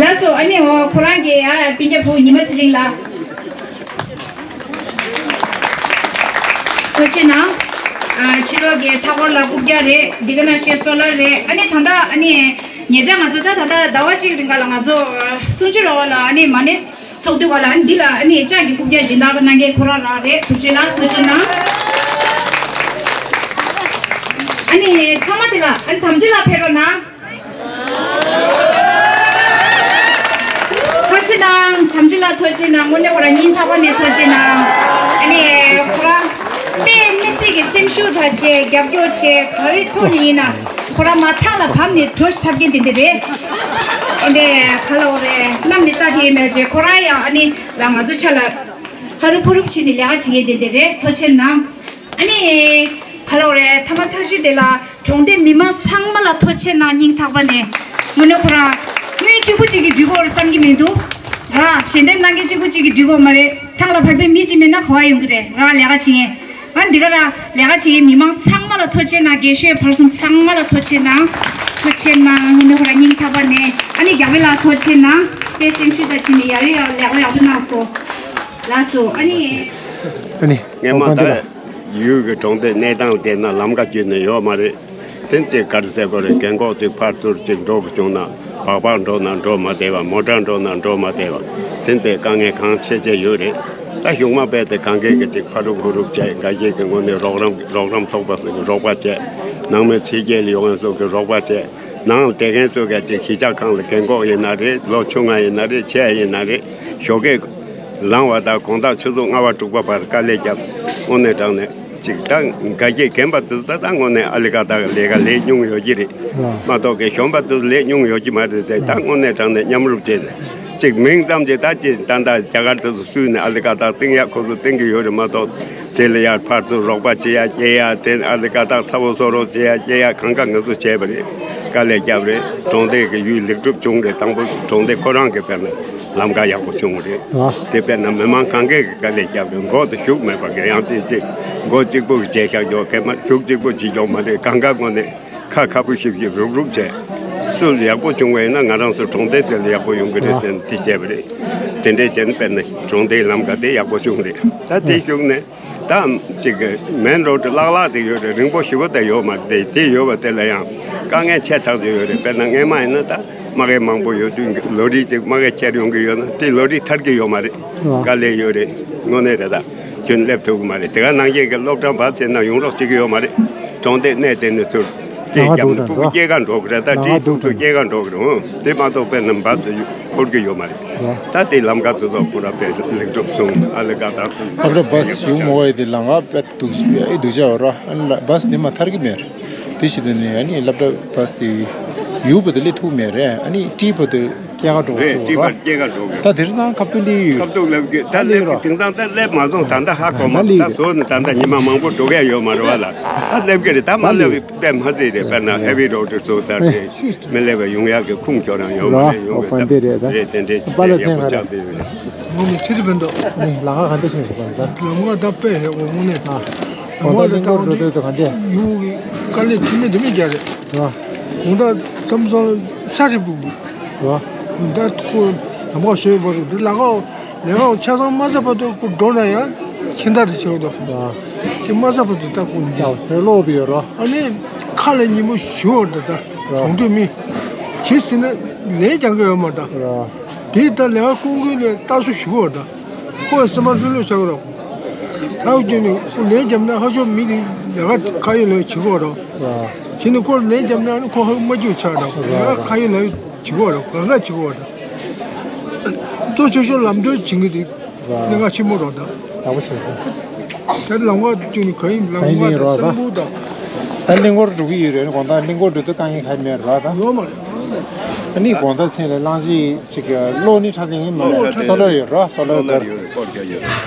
ལགས་སོ། ཨ་ནི་འོ་ཁོ་རང་གི་ཨ་སྤུན་ཀྱག་བུ་ཉི་མ་ཚེ་རིང་ལགས། ཐུགས་རྗེ་གནང་། ཨ་ཕྱི་ལོགས་ཀྱི་མཐའ་འཁོར་ལ་རྐུབ་བཀྱག་རེད། འདི་ག་ནང་བཞིན་སོ་ལར་རེད། ཨ་ནི་ད་ལྟ་ཨ་ནི་ཉེ་ཆར་ང་ཚོ་ད་ད་ལྟ་ཟླ་བ་གཅིག་རིང་ག་ལ་ང་ཚོ་གསུང་ཆོས་ར་བ་ལ་ཨ་ནི་མ་ཎི་ཚོགས་དུས་ག་ལ་ཨ་ནི་འདི་ལ་ཨ་ནི་ལྕགས་ཀྱི་རྐུབ་བཀྱག་སྦྱིན་བདག་གནང་མཁན་ཁོ་རང་རང་རེད། ཐུགས་རྗེ་གནང་། ཐུགས་རྗེ་གནང་། ཨ་ནི་ཚང་མ་དེ་ལ་ཨ་ནི་དམ་ཆོས་ལགས་ཕེབས་རོགས་གནང་། ཐུགས་རྗེ་གནང་། དམ་ཆོས་ལགས་ཐུགས་རྗེ་གནང་། དངོས་གནས་ཁོ་རང་སྙིང་ཐག་པ་ནས་ཐུགས་རྗེ་གནང་། ཨ་ནི་ཁོ་རང་དཔེ་མི་སྲིད་ཀྱི་སེམས་ཤུགས་དང་བཅས་རྒྱབ་སྐྱོར་བྱས། ག་རེ་ཐོག་ནས་ཡིན་ན་ཁོ་རང་མར་ཐང་ལ་བབས་ནས་འགྲོ་ཐུབ་མཁན་དེ་འདྲ་རེད། ཨ་ནི་ག་ལབ་དགོས་རེད། གནམ་ནས་ས་དེ་མེད་ཅེས་ཁོ་རང་ཡང་ཨ་ནི་ལ་ང་ཚོ་ཆ་ལ་ཧ་རུབ་ཕུ་རུབ་བྱས་ནས་ལས་ཀ་བྱེད་མཁན་དེ་འདྲ་རེད། ཐུགས་རྗེ་གནང་། ཨ་ནི་ག་ལབ་དགོས་རེད། ཐ་མ་ཐག་ཆོད་དེ་ལ་གྲོང་སྡེ་མི་མང་ཚང་མ་ལ་ཐུགས་རྗེ་གནང་། སྙིང་ཐག་པ་ནས། དངོས་གནས་ཁོ་རང་དངུལ་གཅིག་པུ་གཅིག་གིས་འགྲིག་གི་ཡོད་རེད་བསམ་གྱི་མི་འདུག་ར། ཞལ་འདེབས་གནང་མཁན་གཅིག་པུ་གཅིག་གིས་འགྲིག་གི་ཡོད་མ་རེད། ཐང་ལ་བབས་པའི་མི་གཅིག་མེད་ན་ག་པར་ཡོང་གི་རེད་ར། ལས་ཀ་བྱེད་མཁན། ཨ་འདི་ག་ར་ལས་ཀ་བྱེད་མཁན་མི་མང་ཚང་མ་ལ་ཐུགས་རྗེ་གནང་། རྒན་ཤོས་བར་གསུམ་ཚང་མ་ལ་ཐུགས་རྗེ་གནང་། ཐུགས་རྗེ་གནང་། དངོས་གནས་ཁོ་རང་སྙིང་ཐག་པ་ནས། ཨ་ནི་རྒྱ་བལ་ལ་ཐུགས་རྗེ་གནང་། དེ་སེམས་ཤུགས་དང་བྱས་ནས་ཡར་ཡར་ལས་ཀ་ཡག་པོ་གནང་སོང་། ལགས་སོ། ཨ་ནི། ཨ་ནི། སྔོན་མ་ད་ཡུལ་གྱི་གྲོང་སྡེ་གནས་སྟངས་བལྟས་ན་ལམ་ཁ་བརྒྱུད་ནས་ཡོད་མ་རེད། དེ་ཚེ་ག་རེ་ཟེར་དགོས་རེད། རྒན་གོག་ཅིག་ཕར་ཚུར་ཅིག་འགྲོ་དགོས་བྱུང་ན་ སྦག་སྦག་འགྲོ་ན་འགྲོ་མ་བདེ་བ། མོ་ཊ་འགྲོ་ན་འགྲོ་མ་བདེ་བ། དེ་འདྲའི་དཀའ་ངལ་གང་ཆེ་ཆེ་ཡོད་རེད། ད་གཞུང་མ་དཔེ་དེ་གང་གས་ཀྱི་ཅིག་ཕ་རུབ་ཧུ་རུབ་བྱས། འགའ་ཤས་ཀྱི་ངོས་ནས་རོགས་རམ་རོགས་རམ་ཚོགས་པ་སོགས་ཀྱི་རོགས་པ་བྱས། ནང་མི་ཕྱི་རྒྱལ་ལ་ཡོང་མཁན་སོགས་ཀྱི་རོགས་པ་བྱས། ནང་ལ་བསྡད་མཁན་སོགས་ཀྱི་ཅིག་གཞིས་ཆགས་ཁང་ལ་རྒན་འཁོགས་ཡིན་ན་རེད། ལོ་ཆུང་ང་ཡིན་ན་རེད། ཆེ་ཡིན་ན་རེད། ཞོགས་ཀས་ལངས་པ་དང་དགོང་དག་ཆུ་ཚོད་ལྔ་པ་དྲུག་པ་བར་དཀའ་ལས་བརྒྱབ། དངོས་གནས་དྲང་གནས་ཅིག་ད་འགའ་ཤས་རྒན་པ་དེ་ཚོ་ད་ད་དངོས་གནས་ཨ་ལི་ཀ་ད་ལས་ཀ་ལས་ཉུང་ཡོད་ཀྱི་རེད། ཨ། མ་གཏོགས་ཀྱི་གཞོན་པ་དེ་ཚོ་ལས་ཉུང་ཡོད་ཀྱི་མ་རེད་དེ། ད་དངོས་གནས་དྲང་གནས་མཉམ་རུབ་བྱས་ནས་ཅིག་མིང་ཙམ་གྱིས་ད་ཅིག་ད་ད་རྒྱ་གར་དེ་ཚོ་བསུས་ནས་ཨ་ལི་ཀ་ད་བཏིང་ཡག་ཁོ་ཚོ་བཏིང་གི་ཡོད་རེད་མ་གཏོགས། དེ་ལ་ཡར་ཕར་ཚུར་རོགས་པ་བྱེད་ཡ་སྐྱེལ་ཡ། དེ་ཨ་ལི་ཀ་ད་ཚ་བོ་བཟོ་རོགས་བྱེད་ཡ་སྐྱེལ་ཡ། གང་ག་ང་ཚོ་བྱས་པ་རེད། དཀའ་ལས་བརྒྱབ་རེད། གྲོང་སྡེ་གི་ཡུལ་ལེགས་གྲུབ་བྱུང་རེད། དང་པོ་གྲོང་སྡེ་ཁོ་རང་གི་དཔེར་ན་ལམ་ཁ་ཡག་པོ་བྱུང་རེད། ཨ། དེ་དཔེར་ན་མི་མང་གང་གས་ཀྱི་དཀའ་ལས་བརྒྱབ་རེད། མགོ་དེ་གཞུག་མེད་པ་གི་ཡང་དེ་ཅིག་མགོ་གཅིག་པོ་གི་བྱས་བཞག་ཡོད་མཁན་མ། གཞུག་གཅིག་པོ་བྱེད་ཡོད་མ་རེད། གང་ག་དངོས་གནས་ཁ་ཁ་པོ་ཞིབ་ཞིབ་རུབ་རུབ་བྱས། སུ་ཡག་པོ་བྱུང་བ་ཡིན་ན་ང་རང་ཚོ་གྲོང་སྡེ་དེ་ལ་ཡག་པོ་ཡོང་གི་རེད་ཟེར་ནས་དེ་བྱས་པ་རེད། དེ་འདྲས་བྱས་ནས་དཔེར་ན་གྲོང་སྡེའི་ལམ་ཁ་དེ་ཡག་པོ་བྱུང་རེད། ད་དེ་གཞུག་ནས་ད་ཅིག་མེན་རོ་ཌི་ལྷག་ལྷག་ཅིག་ཡོད་རེད། རིང་པོ་ཞེ་པོ་ད་ཡོད་མ་རེད། དེ་ཡོད་པ་དེ་ལ་ཡང་དཀའ་ངལ་ཆེ་ཐག་ཆོད་ཡོད་རེད། དཔེར་ན་སྔས་མ་ཡིན་ན་ད་དམག་ཡུལ་མང་པོ་ཡོད་དུས་ལོ་རེ་ཅིག་དམག་ཡུལ་ཁྱེར་ཡོང་གི་ཡོད་ན་དེ་ལོ་རེ་ཐར་གི་ཡོད་མ་རེད། ཨ། དཀའ་ལས་ཡོད་རེད། དངོས་གནས་རེད། ད་ཁྱོན་སླེབས་ཐུབ་ཀྱི་མ་རེད། དེ་ག་ནང་བཞིན་གྱི་སློབ་གྲྭ་བར་ཚེ་ན་ཡོང་རོགས་བྱེད་ཀྱི་ཡོད་མ་རེད། གྲོང་སྡེ་གནས་དེ་ནས་ཚུར་སྐད་རྒྱབ་ནས་ཕྲུ་གུ་སྐྱེལ་ག་འགྲོ་གི་རེད། ད་ཏྲིའི་ཕྲུ་གུ་སྐྱེལ་ག་འགྲོ་གི་རེད། འོ་དེ་མ་གཏོགས་དཔེར་ན་བར་ཚེ་འཁོར་གྱི་ཡོད་མ་རེད། ད་དེ་ལམ་ཁ་དེ་ཚོ་ཁོ་ར་དཔེ་ལེགས་གྲུབ་སོང་། ཨ་ལི་ཀ་ད་ཨ་ཁ་བ་སི་ཡོང་མོ་ཡི་དེ་ལམ་ཁ་དཔེ་སྡུག་ཨེ་སྡུག་ཅག་ཡོད་ར། ཨ་ལ་བ་སི་དེ་མ་ཐར་གི་མེད་རེད། དེ་བྱེད་དུས་ནས་ཨ་ནི་སློབ་གྲྭ་བ་སི་དེ་ཡུལ་བ་དེ་སླེབས་ཐུབ་མེད་རེད། ཨ་ནི་ཏྲིའི་བ་དེ་སྐྱེལ་ག་འགྲོ་རེད། ཏྲིའི་བ་སྐྱེལ་ག་འགྲོ་གི། ད་དེང་སང་ཁ་ཐུག་སླེབས་ཡོད། ཁ་ཐུག་སླེབས་གི། ད་སླེབས་གི། དེང་སང་ད་སླེབས་མ་སོང་། ད་ལྟ་ཧ་གོ་མ། ད་བཟོ་ནས་ད་ལྟ་ཉི་མ་མང་པོ་འགྲོ་གི་ཡོད་མ་རེད་བ་ལ། ད་སླེབས་གི་རེད། ད་མ་སླེབས་པའི་དཔེ་མ་སྲིད་རེད། དཔེར་ན་ཧེ་ཝི་རོ་ཌི་བཟོ་ད་རེད། མི་སླེབས་པ་ཡོང་ཡག་གི་ཁུངས་ཁྱོད་རང་ཡོད་མ་རེད། ཡོང་གི་ད་རེད། དེ་འདྲས་ཡག་པོ་ཆགས་བསྡད་ཡོད་རེད། ཨ་ནི་ཁྱེད་ཚོ་ཕན་ཐོགས་ནི་ལམ་ཁ་ག་འདྲ་ཞིག་ཞིག་པ་ད། ལམ་ཁ་ད་དཔེ་ཧེ་འོ་དངོས་གནས། ཨ། ཨ་མ་ད་ལ་གླིང་སྐོར་འགྲོ་དུས་ད་ག་འདྲས། ཡུལ་གྱི་དཀའ་ལས་ཁྲིམས་མེད་དེ་མི་རྒྱག་རེད། ཨ། དགོང་དག་མཚམས་མཚམས་ས་རི་སྦུག་སྦུག་ཨ། དགོང་དག་ཁོ་ལམ་ཁ་བཟོས་པ་རུ་འདི་ལམ་ཁ་ལམ་ཁ་ཆ་ཚང་མ་ཚར་བར་དུ་ཁོ་འགྲོ་ན་ཡང་ཁྱིམ་བདག་དེ་བྱེད་འདུག་ཨ། དེ་མ་ཚར་བར་དུ་ད་ཁོ་འདི་ཡག་ཟེར་ལོག་པ་ཡོད་ར། ཨ་ནི་ཁ་ལ་ཉིན་མོ་ཞུ་བར་དུ་ད་གྲོང་སྡོད་མི་བྱེད་ཟིན་ན་ལན་རྒྱག་གི་ཡོད་མ་ད། ཨ། དེ་ལྟར་ལས་ཀ་ཀུན་ཀུན་ལས་ལྟ་སུ་ཞུ་བར་ད། ཁོ་ཡང་སེམས་པ་ལྷོད་ལྷོད་ཆགས་རོགས། ཐག་བཅད་ནས་ཁོ་ལན་བརྒྱབ་ན་ཧ་ཤོ་མི་དེ་ལས་ཀ་ཁ་ཡོད་ལ་ཡོད་བྱེད་དགོས་རོགས། བྱས་ནས་ཁོ་ལན་བརྒྱབ་ན་ནི་ཁོ་ཧ་མ་སྐྱོ་ཆགས་རོགས། ལས་ཀ་ཁ་ཡོད་ལ་ཡོད་བྱེད་དགོས་རོགས། གང་ག་བྱེད་དགོས་རོགས། ཏོ་ཆོ་ཤོ་ལམ་སྟོན་བྱེད་གི་དེ་ལས་ཀ་ཆེན་མོ་རོགས་ད། ཡག་པོ་བྱས་སོང་། ད་ལམ་ཁ་བསྐྱོད་ནས་ག་ཡིན་ལམ་ཁ་ད་སྲིན་པོ་དང་། ད་གླིང་སྐོར་འགྲོ་གི་ཡོད་རེད། དགོང་དག་གླིང་སྐོར་འགྲོ་དུས་དཀའ་ངལ་ག་ཡང་མེད་རེད་ད། ཡོད་མ་རེད། ཨ་ནི་དགོང་དག་མཚན་ལ་གླང་ཆེན་ཅིག་གློག་ནི་ཁྲ་ལིང་མ་རེད། སོ་ལར་ཡོད་ར། སོ་ལར་གར་རེད།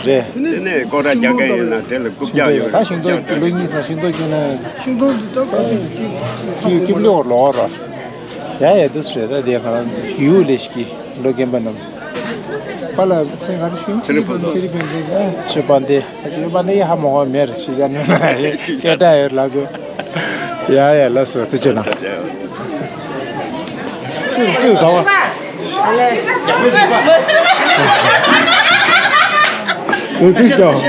དེ་ནས་སྐོར་ར་རྒྱག་མཁན་ཡོད་ན་དེ་ལ་རྐུབ་བཀྱག་ཡོད་རེད། ད་ཤིང་ཏོག་ལོ་གཉིས་ཙམ་ཤིང་ཏོག་སྐྱེས་ན་ཤིང་ཏོག་འདི་ལྟ་བུ་ཀི་ཀི་ལོ་ལོ་ར། ཡ་ཡ་དུ་སྲེད་ད་དེ་ག་རང་ཡུ་ལེ་ཤི་ཀི་ལོ་རྒན་པ་རྣམས། པཱ་ལགས་མཚན་ག་རེ་ཞུ། ཚེ་རིང་ཕུན་ཚོགས། ཚེ་རིང་ཕུན་ཚོགས། ཨ། ཆོས་པ་འདི། ཆོས་པ་འདི་ཧ་མ་གོ་མེར་ཤི་ཅ་ནི་ཤེ་ཏྲ་ཡོད་ལ་ཚོ། ཡ་ཡ་ལ་སོ་ཐུགས་རྗེ་གནང་། ཚུ་ཚུ་ད་བ། ཨོ་དུས་ཀྱང་།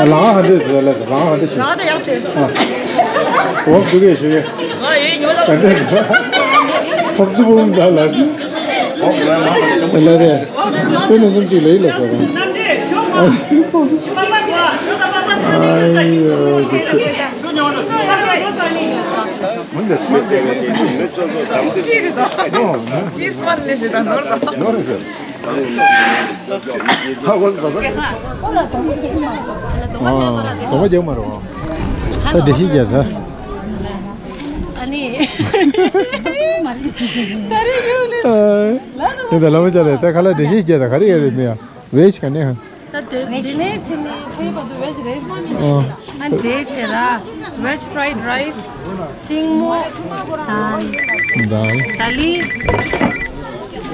ཨ། ལང་ཧ་འདི་ལ་ལང་ཧ་འདི་ཞུ། ལང་ཧ་འདི་ཡག་ཆེ། ཨ། འོ་འདུག་གས་ཞུ་གས། ང་ཡོད་ཉོ་ལ། ག་འདི་ཚབ་ཚུབ་འོང་ད་ལ་ཞུ། ལ་རེ། དེ་ནས་འཛུམ་ཅིག་ལ་ཡིད་ལ་ཟ་བ། ཨ་ཡོ་འདི་ཚོ། ནོར་ཟེར། ཨ། གོ་བ་རྒྱག་མ་རེད་བ། ད་འགྲེལ་བཤད་རྒྱག་ད། ཨ་ནི། ད་རེས་ཡོད་ལེ། ཨ། དེ་ད་ལ་མ་བྱ་རེད། ད་ཁ་ལ་འགྲེལ་བཤད་རྒྱག་ད་ག་རེ་ཡོད་རེད་མི་ཡ། ཝེཇ་ག་ནས་ཧ། ད་དེ་དེ་ནས་ཕྱིན་ནས་ཁོའི་བར་དུ་ཝེཇ་རེད་བསམ་ཡིན། ཨ། ཨ་འདྲེ་བྱེད་ར། Veg fried rice། ཀྲིང་མོ། དཱལ། དཱལ།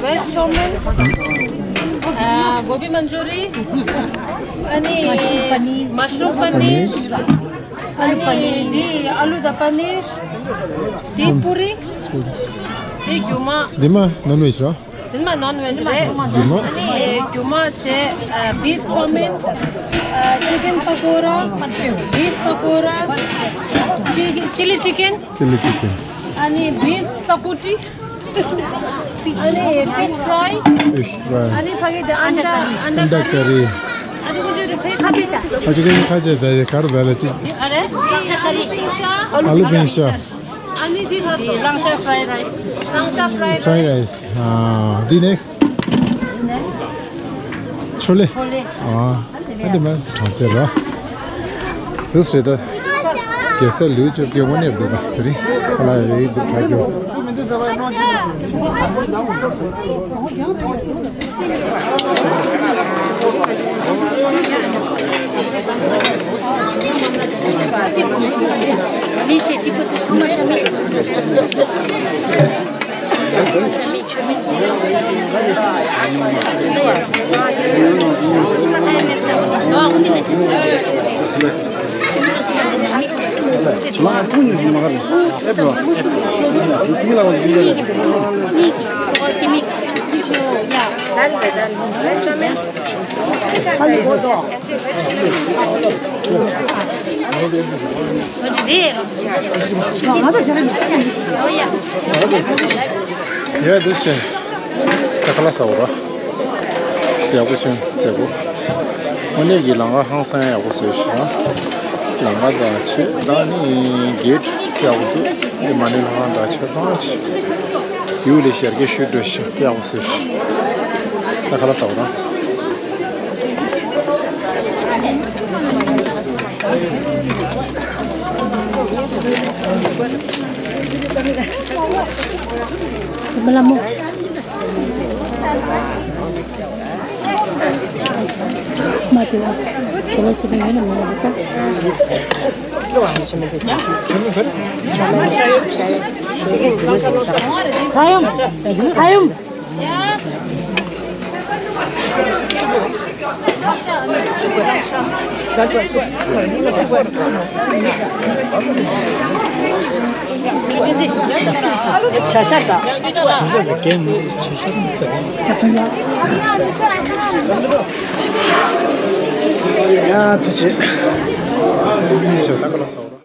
Veg chow mein། ཨ། གོ་བི་མན་ཇུ་རི། ཨ་ནི་mushroom paneer། ཨ་ནི་འདི་ཨ་ལུ་དང་པ་ནིར། འདི་པུ་རི། འདི་རྒྱུ་མ། འདི་མ་ནོན་ཝེཇ་ར། དེ་མ་ནོན་ཝེཇ་རེད། རྒྱུ་མ། ཨ་ནི་རྒྱུ་མ་བྱས། ཨ། beef chow mein། ཨ། chicken pakora། beef pakora། chili chicken། Chili chicken། ཨ་ནི་བིབ་སོག་པོ་ཊི། ཨ་ནི་ཕིཤ་ཕྲའི། ཕིཤ་ཕྲའི། ཨ་ནི་ཕ་གི་དེ་ཨན་ཌ། ཨན་ཌ་ཨན་ཌ་ཀ་རི། ཀ་རི། ཨ་ཅག་ཀུན་ཅི་རེ་ཕེ་ཁ་པི་ཏ། ཨ་ཅག་ཀུན་ཅི་ཁ་ཅེ་ད་ཡེ་ཁར་ད་ལ་ཅི། ཨ་རེ། ཨ་ལུ་བིན་ཤ། ཨ་ནི་འདི་ལ་རང་ཤ་ཕྲའི་རའི་སི། རང་ཤ་ཕྲའི་རའི་སི། ཕྲའི་རའི་སི། ཨ་འདི་ནེག་སི་ཊི། ཆོ་ལེ། ཆོ་ལེ། ཨ་ཨ་འདི་མ་གྲངས་ཚད་ར། འདི་སུ་རེད་ད། རྒྱལ་ས་ལུའུ་ཅོ་ཀེ་དངོས་གནས་འདུག་ག་དེ་རིང་ཁ་ལག་རེ་འདུག་གྲ་རྒྱུ། ཡ་འདུག་སེ། ད་ཁ་ལག་ཟ་བ་ར། ཡག་པོ་བྱུང་མཛེས་པོ། དངོས་གནས་ཀྱི་ལམ་ཁ་ཧང་སང་ཡག་པོ་བཟོས་ཤག་ལམ་ཁ་དང་ཆེ་ད་ནི་གེ་ཊི་ཡག་པོ་འདུག་འདི་མ་ཎི་ལྷ་ཁང་དང་ཆ་ཚང་ཆེ། ཡུལ་ལས་ཞལ་གྱིས་ཞུ་འགྲོ་ཤག་ཡག་པོ་བཟོས་ཤག་ད་ཁ་ལག་ཟ་བ་ར། ཡ་ཐུགས་རྗེ་ཆེ།